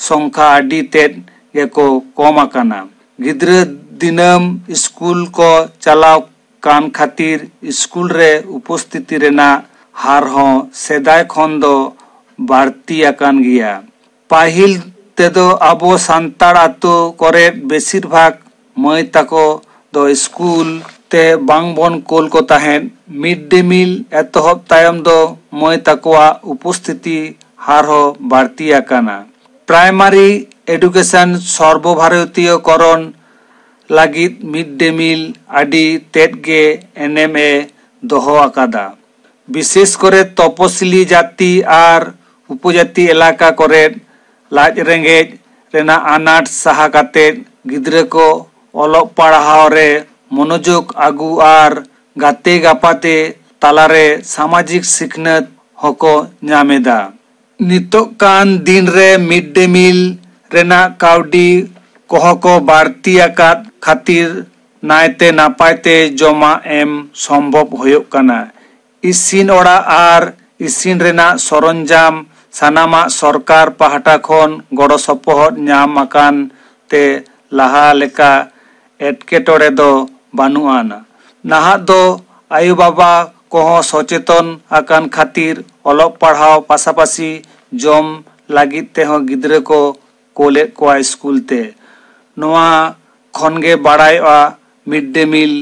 ᱥᱚᱝᱠᱷᱟ ᱟᱹᱰᱤ ᱛᱮᱫ ᱜᱮᱠᱚ ᱠᱚᱢ ᱟᱠᱟᱱᱟ᱾ ᱜᱤᱫᱽᱨᱟᱹ ᱫᱤᱱᱟᱹᱢ ᱥᱠᱩᱞ ᱠᱚ ᱪᱟᱞᱟᱣ ᱠᱟᱱ ᱠᱷᱟᱹᱛᱤᱨ ᱥᱠᱩᱞ ᱨᱮ ᱩᱯᱚᱥᱛᱷᱤᱛᱤ ᱨᱮᱱᱟᱜ ᱦᱟᱨ ᱦᱚᱸ ᱥᱮᱫᱟᱭ ᱠᱷᱚᱱ ᱫᱚ ᱵᱟᱹᱲᱛᱤ ᱟᱠᱟᱱ ᱜᱮᱭᱟ᱾ ᱯᱟᱹᱦᱤᱞ ᱛᱮᱫᱚ ᱟᱵᱚ ᱥᱟᱱᱛᱟᱲ ᱟᱛᱳ ᱠᱚᱨᱮ ᱵᱮᱥᱤᱨ ᱵᱷᱟᱜᱽ ᱢᱟᱹᱭ ᱛᱟᱠᱚ ᱫᱚ ᱥᱠᱩᱞ ᱛᱮ ᱵᱟᱝ ᱵᱚᱱ ᱠᱳᱞ ᱠᱚ ᱛᱟᱦᱮᱸᱫ᱾ ᱢᱤᱰ ᱰᱮ ᱢᱤᱞ ᱮᱛᱚᱦᱚᱵ ᱛᱟᱭᱚᱢ ᱫᱚ ᱢᱟᱹᱭ ᱛᱟᱠᱚᱣᱟᱜ ᱩᱯᱚᱥᱛᱷᱤᱛᱤ ᱦᱟᱨ ᱦᱚᱸ ᱵᱟᱹᱲᱛᱤ ᱟᱠᱟᱱᱟ᱾ ᱯᱨᱟᱭᱢᱟᱨᱤ ᱮᱰᱩᱠᱮᱥᱚᱱ ᱥᱚᱨᱵᱚᱵᱷᱟᱨᱚᱛᱤᱭᱚ ᱠᱚᱨᱚᱱ ᱞᱟᱹᱜᱤᱫ ᱢᱤᱰ ᱰᱮ ᱢᱤᱞ ᱟᱹᱰᱤ ᱛᱮᱫ ᱜᱮ ᱮᱱᱮᱢ ᱮ ᱫᱚᱦᱚ ᱟᱠᱟᱫᱟ᱾ ᱵᱤᱥᱮᱥ ᱠᱚᱨᱮ ᱛᱚᱯᱚᱥᱤᱞᱤ ᱡᱟᱹᱛᱤ ᱟᱨ ᱩᱯᱚᱡᱟᱹᱛᱤ ᱮᱞᱟᱠᱟ ᱠᱚᱨᱮ ᱞᱟᱡ ᱨᱮᱸᱜᱮᱡ ᱨᱮᱱᱟᱜ ᱟᱱᱟᱴ ᱥᱟᱦᱟ ᱠᱟᱛᱮ ᱜᱤᱫᱽᱨᱟᱹ ᱠᱚ ᱚᱞᱚᱜ ᱯᱟᱲᱦᱟᱣ ᱨᱮ ᱢᱚᱱᱚᱡᱳᱜᱽ ᱟᱹᱜᱩ ᱟᱨ ᱜᱟᱛᱮ ᱜᱟᱯᱟᱛᱮ ᱛᱟᱞᱟᱨᱮ ᱥᱟᱢᱟᱡᱤᱠ ᱥᱤᱠᱷᱱᱟᱹᱛ ᱦᱚᱸᱠᱚ ᱧᱟᱢ ᱮᱫᱟ᱾ ᱱᱤᱛᱚᱜ ᱠᱟᱱ ᱫᱤᱱ ᱨᱮ ᱢᱤᱰ ᱰᱮ ᱢᱤᱞ ᱨᱮᱱᱟᱜ ᱠᱟᱹᱣᱰᱤ ᱠᱚᱦᱚᱸ ᱠᱚ ᱵᱟᱹᱲᱛᱤ ᱟᱠᱟᱫ ᱠᱷᱟᱹᱛᱤᱨ ᱱᱟᱭᱛᱮ ᱱᱟᱯᱟᱭ ᱛᱮ ᱡᱚᱢᱟᱜ ᱮᱢ ᱥᱚᱢᱵᱷᱚᱵ ᱦᱩᱭᱩᱜ ᱠᱟᱱᱟ᱾ ᱤᱥᱤᱱ ᱚᱲᱟᱜ ᱟᱨ ᱤᱥᱤᱱ ᱨᱮᱱᱟᱜ ᱥᱚᱨᱚᱧᱡᱟᱢ ᱥᱟᱱᱟᱢᱟᱜ ᱥᱚᱨᱠᱟᱨ ᱯᱟᱦᱴᱟ ᱠᱷᱚᱱ ᱜᱚᱲᱚ ᱥᱚᱯᱚᱦᱚᱫ ᱧᱟᱢ ᱟᱠᱟᱱ ᱛᱮ ᱞᱟᱦᱟ ᱞᱮᱠᱟ ᱮᱴᱠᱮᱴᱚᱬᱮ ᱫᱚ ᱵᱟᱹᱱᱩᱜ ᱟᱱᱟ᱾ ᱱᱟᱦᱟᱜ ᱫᱚ ᱟᱭᱳ ᱵᱟᱵᱟ ᱠᱚᱦᱚᱸ ᱥᱚᱪᱮᱛᱚᱱ ᱟᱠᱟᱱ ᱠᱷᱟᱹᱛᱤᱨ ᱚᱞᱚᱜ ᱯᱟᱲᱦᱟᱣ ᱯᱟᱥᱟᱯᱟᱥᱤ ᱡᱚᱢ ᱞᱟᱹᱜᱤᱫ ᱛᱮᱦᱚᱸ ᱜᱤᱫᱽᱨᱟᱹ ᱠᱚ ᱠᱳᱞᱮᱫ ᱠᱚᱣᱟ ᱥᱠᱩᱞ ᱛᱮ᱾ ᱱᱚᱣᱟ ᱠᱷᱚᱱ ᱜᱮ ᱵᱟᱲᱟᱭᱚᱜᱼᱟ, ᱢᱤᱰ ᱰᱮ ᱢᱤᱞ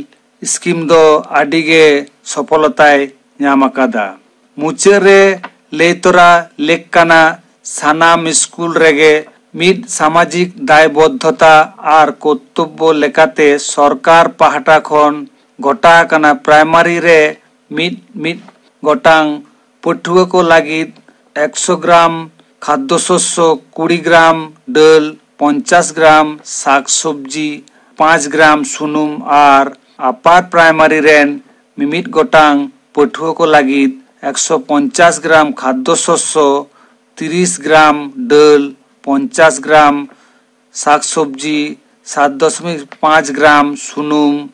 ᱥᱠᱤᱢ ᱫᱚ ᱟᱹᱰᱤ ᱜᱮ ᱥᱚᱯᱷᱚᱞᱚᱛᱟᱭ ᱧᱟᱢ ᱟᱠᱟᱫᱟ᱾ ᱢᱩᱪᱟᱹᱫ ᱨᱮ ᱞᱟᱹᱭ ᱛᱚᱨᱟ ᱞᱮᱠ ᱠᱟᱱᱟ, ᱥᱟᱱᱟᱢ ᱥᱠᱩᱞ ᱨᱮᱜᱮ ᱢᱤᱫ ᱥᱟᱢᱟᱡᱤᱠ ᱫᱟᱭᱵᱚᱫᱽᱫᱷᱚᱛᱟ ᱟᱨ ᱠᱚᱨᱛᱚᱵᱽᱵᱚ ᱞᱮᱠᱟᱛᱮ ᱥᱚᱨᱠᱟᱨ ᱯᱟᱦᱴᱟ ᱠᱷᱚᱱ ᱜᱚᱴᱟ ᱟᱠᱟᱱᱟ ᱯᱨᱟᱭᱢᱟᱨᱤ ᱨᱮ ᱢᱤᱫ ᱢᱤᱫ ᱜᱚᱴᱟᱝ ᱯᱟᱹᱴᱷᱩᱣᱟᱹ ᱠᱚ ᱞᱟᱹᱜᱤᱫ ᱮᱠᱥᱚ ᱜᱨᱟᱢ ᱠᱷᱟᱫᱽᱫᱚ ᱥᱚᱥᱭᱚ, ᱠᱩᱲᱤ ᱜᱨᱟᱢ ᱰᱟᱹᱞ, ᱯᱚᱧᱪᱟᱥ ᱜᱨᱟᱢ ᱥᱟᱠ ᱥᱚᱵᱽᱡᱤ, ᱯᱟᱸᱪ ᱜᱨᱟᱢ ᱥᱩᱱᱩᱢ ᱟᱨ ᱟᱯᱟᱨ ᱯᱨᱟᱭᱢᱟᱨᱤ ᱨᱮᱱ ᱢᱤᱢᱤᱫ ᱜᱚᱴᱟᱝ ᱯᱟᱹᱴᱷᱩᱣᱟᱹ ᱠᱚ ᱞᱟᱹᱜᱤᱫ ᱮᱠᱥᱚ ᱯᱚᱧᱪᱟᱥ ᱜᱨᱟᱢ ᱠᱷᱟᱫᱽᱫᱚ ᱥᱚᱥᱭᱚ, ᱛᱤᱨᱤᱥ ᱜᱨᱟᱢ ᱰᱟᱹᱞ, ᱯᱚᱧᱪᱟᱥ ᱜᱨᱟᱢ ᱥᱟᱠ ᱥᱚᱵᱽᱡᱤ, ᱥᱟᱛ ᱫᱚᱥᱚᱢᱤᱠ ᱯᱟᱸᱪ ᱜᱨᱟᱢ ᱥᱩᱱᱩᱢ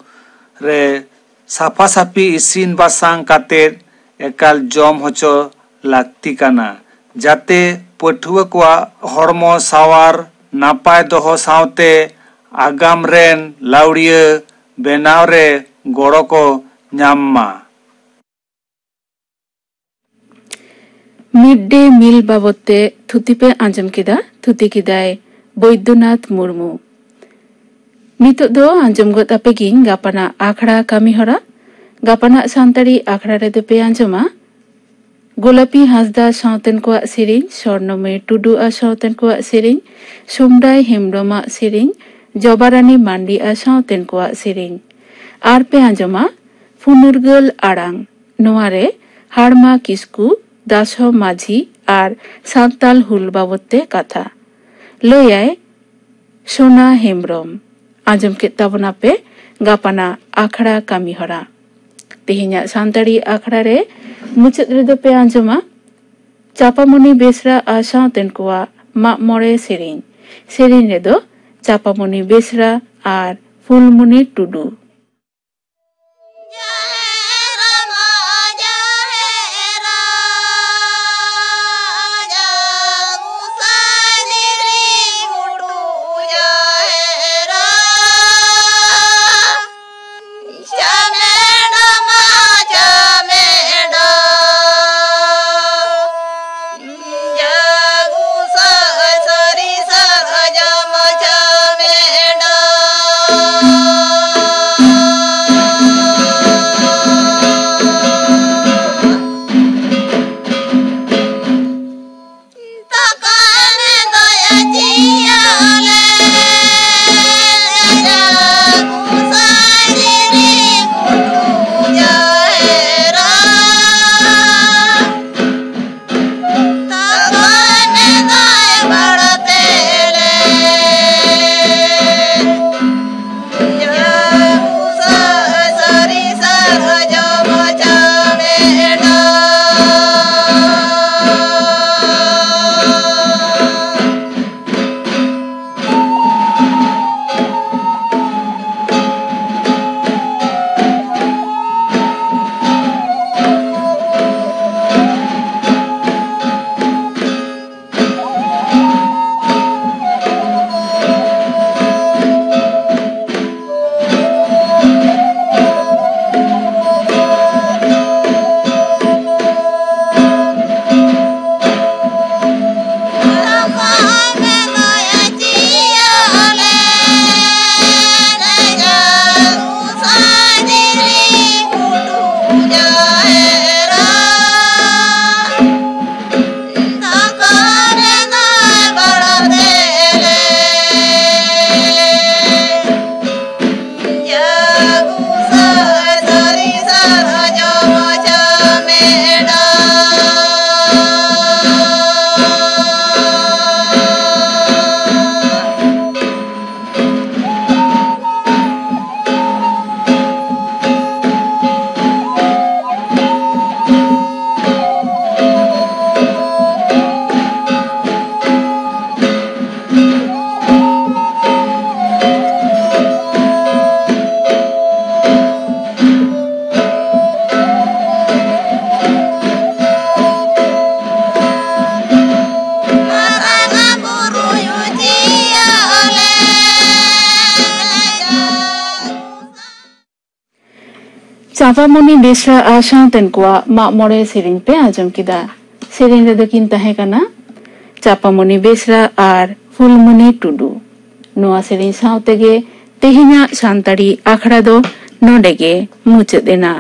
ᱨᱮ ᱥᱟᱯᱷᱟ ᱥᱟᱹᱯᱷᱤ ᱤᱥᱤᱱ ᱵᱟᱥᱟᱝ ᱠᱟᱛᱮ ᱮᱠᱟᱞ ᱡᱚᱢ ᱦᱚᱪᱚ ᱞᱟᱹᱠᱛᱤ ᱠᱟᱱᱟ, ᱡᱟᱛᱮ ᱯᱟᱹᱴᱷᱩᱣᱟᱹ ᱠᱚᱣᱟᱜ ᱦᱚᱲᱢᱚ ᱥᱟᱶᱟᱨ ᱱᱟᱯᱟᱭ ᱫᱚᱦᱚ ᱥᱟᱶᱛᱮ ᱟᱜᱟᱢ ᱨᱮᱱ ᱞᱟᱹᱣᱲᱤᱭᱟᱹ ᱵᱮᱱᱟᱣ ᱨᱮ ᱜᱚᱲᱚ ᱠᱚ ᱧᱟᱢ ᱢᱟ᱾ ᱢᱤᱰ ᱰᱮ ᱢᱤᱞ ᱵᱟᱵᱚᱫ ᱛᱮ ᱛᱷᱩᱛᱤ ᱯᱮ ᱟᱸᱡᱚᱢ ᱠᱮᱫᱟ᱾ ᱛᱷᱩᱛᱤ ᱠᱮᱫᱟᱭ ᱵᱳᱭᱫᱚᱱᱟᱛᱷ ᱢᱩᱨᱢᱩ᱾ ᱱᱤᱛᱚᱜ ᱫᱚ ᱟᱸᱡᱚᱢ ᱜᱚᱫ ᱟᱯᱮ ᱜᱤᱧ ᱜᱟᱯᱟᱱᱟᱜ ᱟᱠᱷᱲᱟ ᱠᱟᱹᱢᱤ ᱦᱚᱨᱟ᱾ ᱜᱟᱯᱟᱱᱟᱜ ᱥᱟᱱᱛᱟᱲᱤ ᱟᱠᱷᱲᱟ ᱨᱮᱫᱚ ᱯᱮ ᱟᱸᱡᱚᱢᱟ ᱜᱳᱞᱟᱯᱤ ᱦᱟᱸᱥᱫᱟ ᱥᱟᱶᱛᱮᱱ ᱠᱚᱣᱟᱜ ᱥᱮᱨᱮᱧ, ᱥᱚᱨᱱᱚᱢᱚᱭ ᱴᱩᱰᱩ ᱟᱨ ᱥᱟᱶᱛᱮᱱ ᱠᱚᱣᱟᱜ ᱥᱮᱨᱮᱧ, ᱥᱩᱢᱰᱟᱭ ᱦᱮᱢᱵᱽᱨᱚᱢᱟᱜ ᱥᱮᱨᱮᱧ, ᱡᱚᱵᱟᱨᱟᱱᱤ ᱢᱟᱱᱰᱤ ᱟᱨ ᱥᱟᱶᱛᱮᱱ ᱠᱚᱣᱟᱜ ᱥᱮᱨᱮᱧ᱾ ᱟᱨ ᱯᱮ ᱟᱸᱡᱚᱢᱟ ᱯᱷᱩᱱᱩᱨᱜᱟᱹᱞ ᱟᱲᱟᱝ᱾ ᱱᱚᱣᱟ ᱨᱮ ᱦᱟᱲᱢᱟ ᱠᱤᱥᱠᱩ, ᱫᱟᱥᱚ ᱢᱟᱹᱡᱷᱤ ᱟᱨ ᱥᱟᱱᱛᱟᱞ ᱦᱩᱞ ᱵᱟᱵᱚᱫ ᱛᱮ ᱠᱟᱛᱷᱟ ᱞᱟᱹᱭᱟᱭ ᱥᱳᱱᱟ ᱦᱮᱢᱵᱽᱨᱚᱢ᱾ ᱟᱸᱡᱚᱢ ᱠᱮᱫ ᱛᱟᱵᱚᱱᱟᱯᱮ ᱜᱟᱯᱟᱱᱟᱜ ᱟᱠᱷᱲᱟ ᱠᱟᱹᱢᱤ ᱦᱚᱨᱟ᱾ ᱛᱮᱦᱮᱧᱟᱜ ᱥᱟᱱᱛᱟᱲᱤ ᱟᱠᱷᱲᱟ ᱨᱮ ᱢᱩᱪᱟᱹᱫ ᱨᱮᱫᱚ ᱯᱮ ᱟᱸᱡᱚᱢᱟ ᱪᱟᱯᱟᱢᱚᱱᱤ ᱵᱮᱥᱨᱟ ᱟᱨ ᱥᱟᱶᱛᱮᱱ ᱠᱚᱣᱟᱜ ᱢᱟᱜ ᱢᱚᱬᱮ ᱥᱮᱨᱮᱧ᱾ ᱥᱮᱨᱮᱧ ᱨᱮᱫᱚ ᱪᱟᱯᱟᱢᱚᱱᱤ ᱵᱮᱥᱨᱟ ᱟᱨ ᱯᱷᱩᱞᱢᱩᱱᱤ ᱴᱩᱰᱩ᱾ ᱪᱟᱯᱟᱢᱚᱱᱤ ᱵᱮᱥᱨᱟ ᱟᱨ ᱥᱟᱶᱛᱮᱱ ᱠᱚᱣᱟᱜ ᱢᱟᱜ ᱢᱚᱬᱮ ᱥᱮᱨᱮᱧ ᱯᱮ ᱟᱸᱡᱚᱢ ᱠᱮᱫᱟ᱾ ᱥᱮᱨᱮᱧ ᱨᱮᱫᱚ ᱠᱤᱱ ᱛᱟᱦᱮᱸ ᱠᱟᱱᱟ ᱪᱟᱯᱟᱢᱚᱱᱤ ᱵᱮᱥᱨᱟ ᱟᱨ ᱯᱷᱩᱞᱢᱚᱱᱤ ᱴᱩᱰᱩ᱾ ᱱᱚᱣᱟ ᱥᱮᱨᱮᱧ ᱥᱟᱶ ᱛᱮᱜᱮ ᱛᱮᱦᱮᱧᱟᱜ ᱥᱟᱱᱛᱟᱲᱤ ᱟᱠᱷᱲᱟ ᱫᱚ ᱱᱚᱰᱮ ᱜᱮ ᱢᱩᱪᱟᱹᱫ ᱮᱱᱟ᱾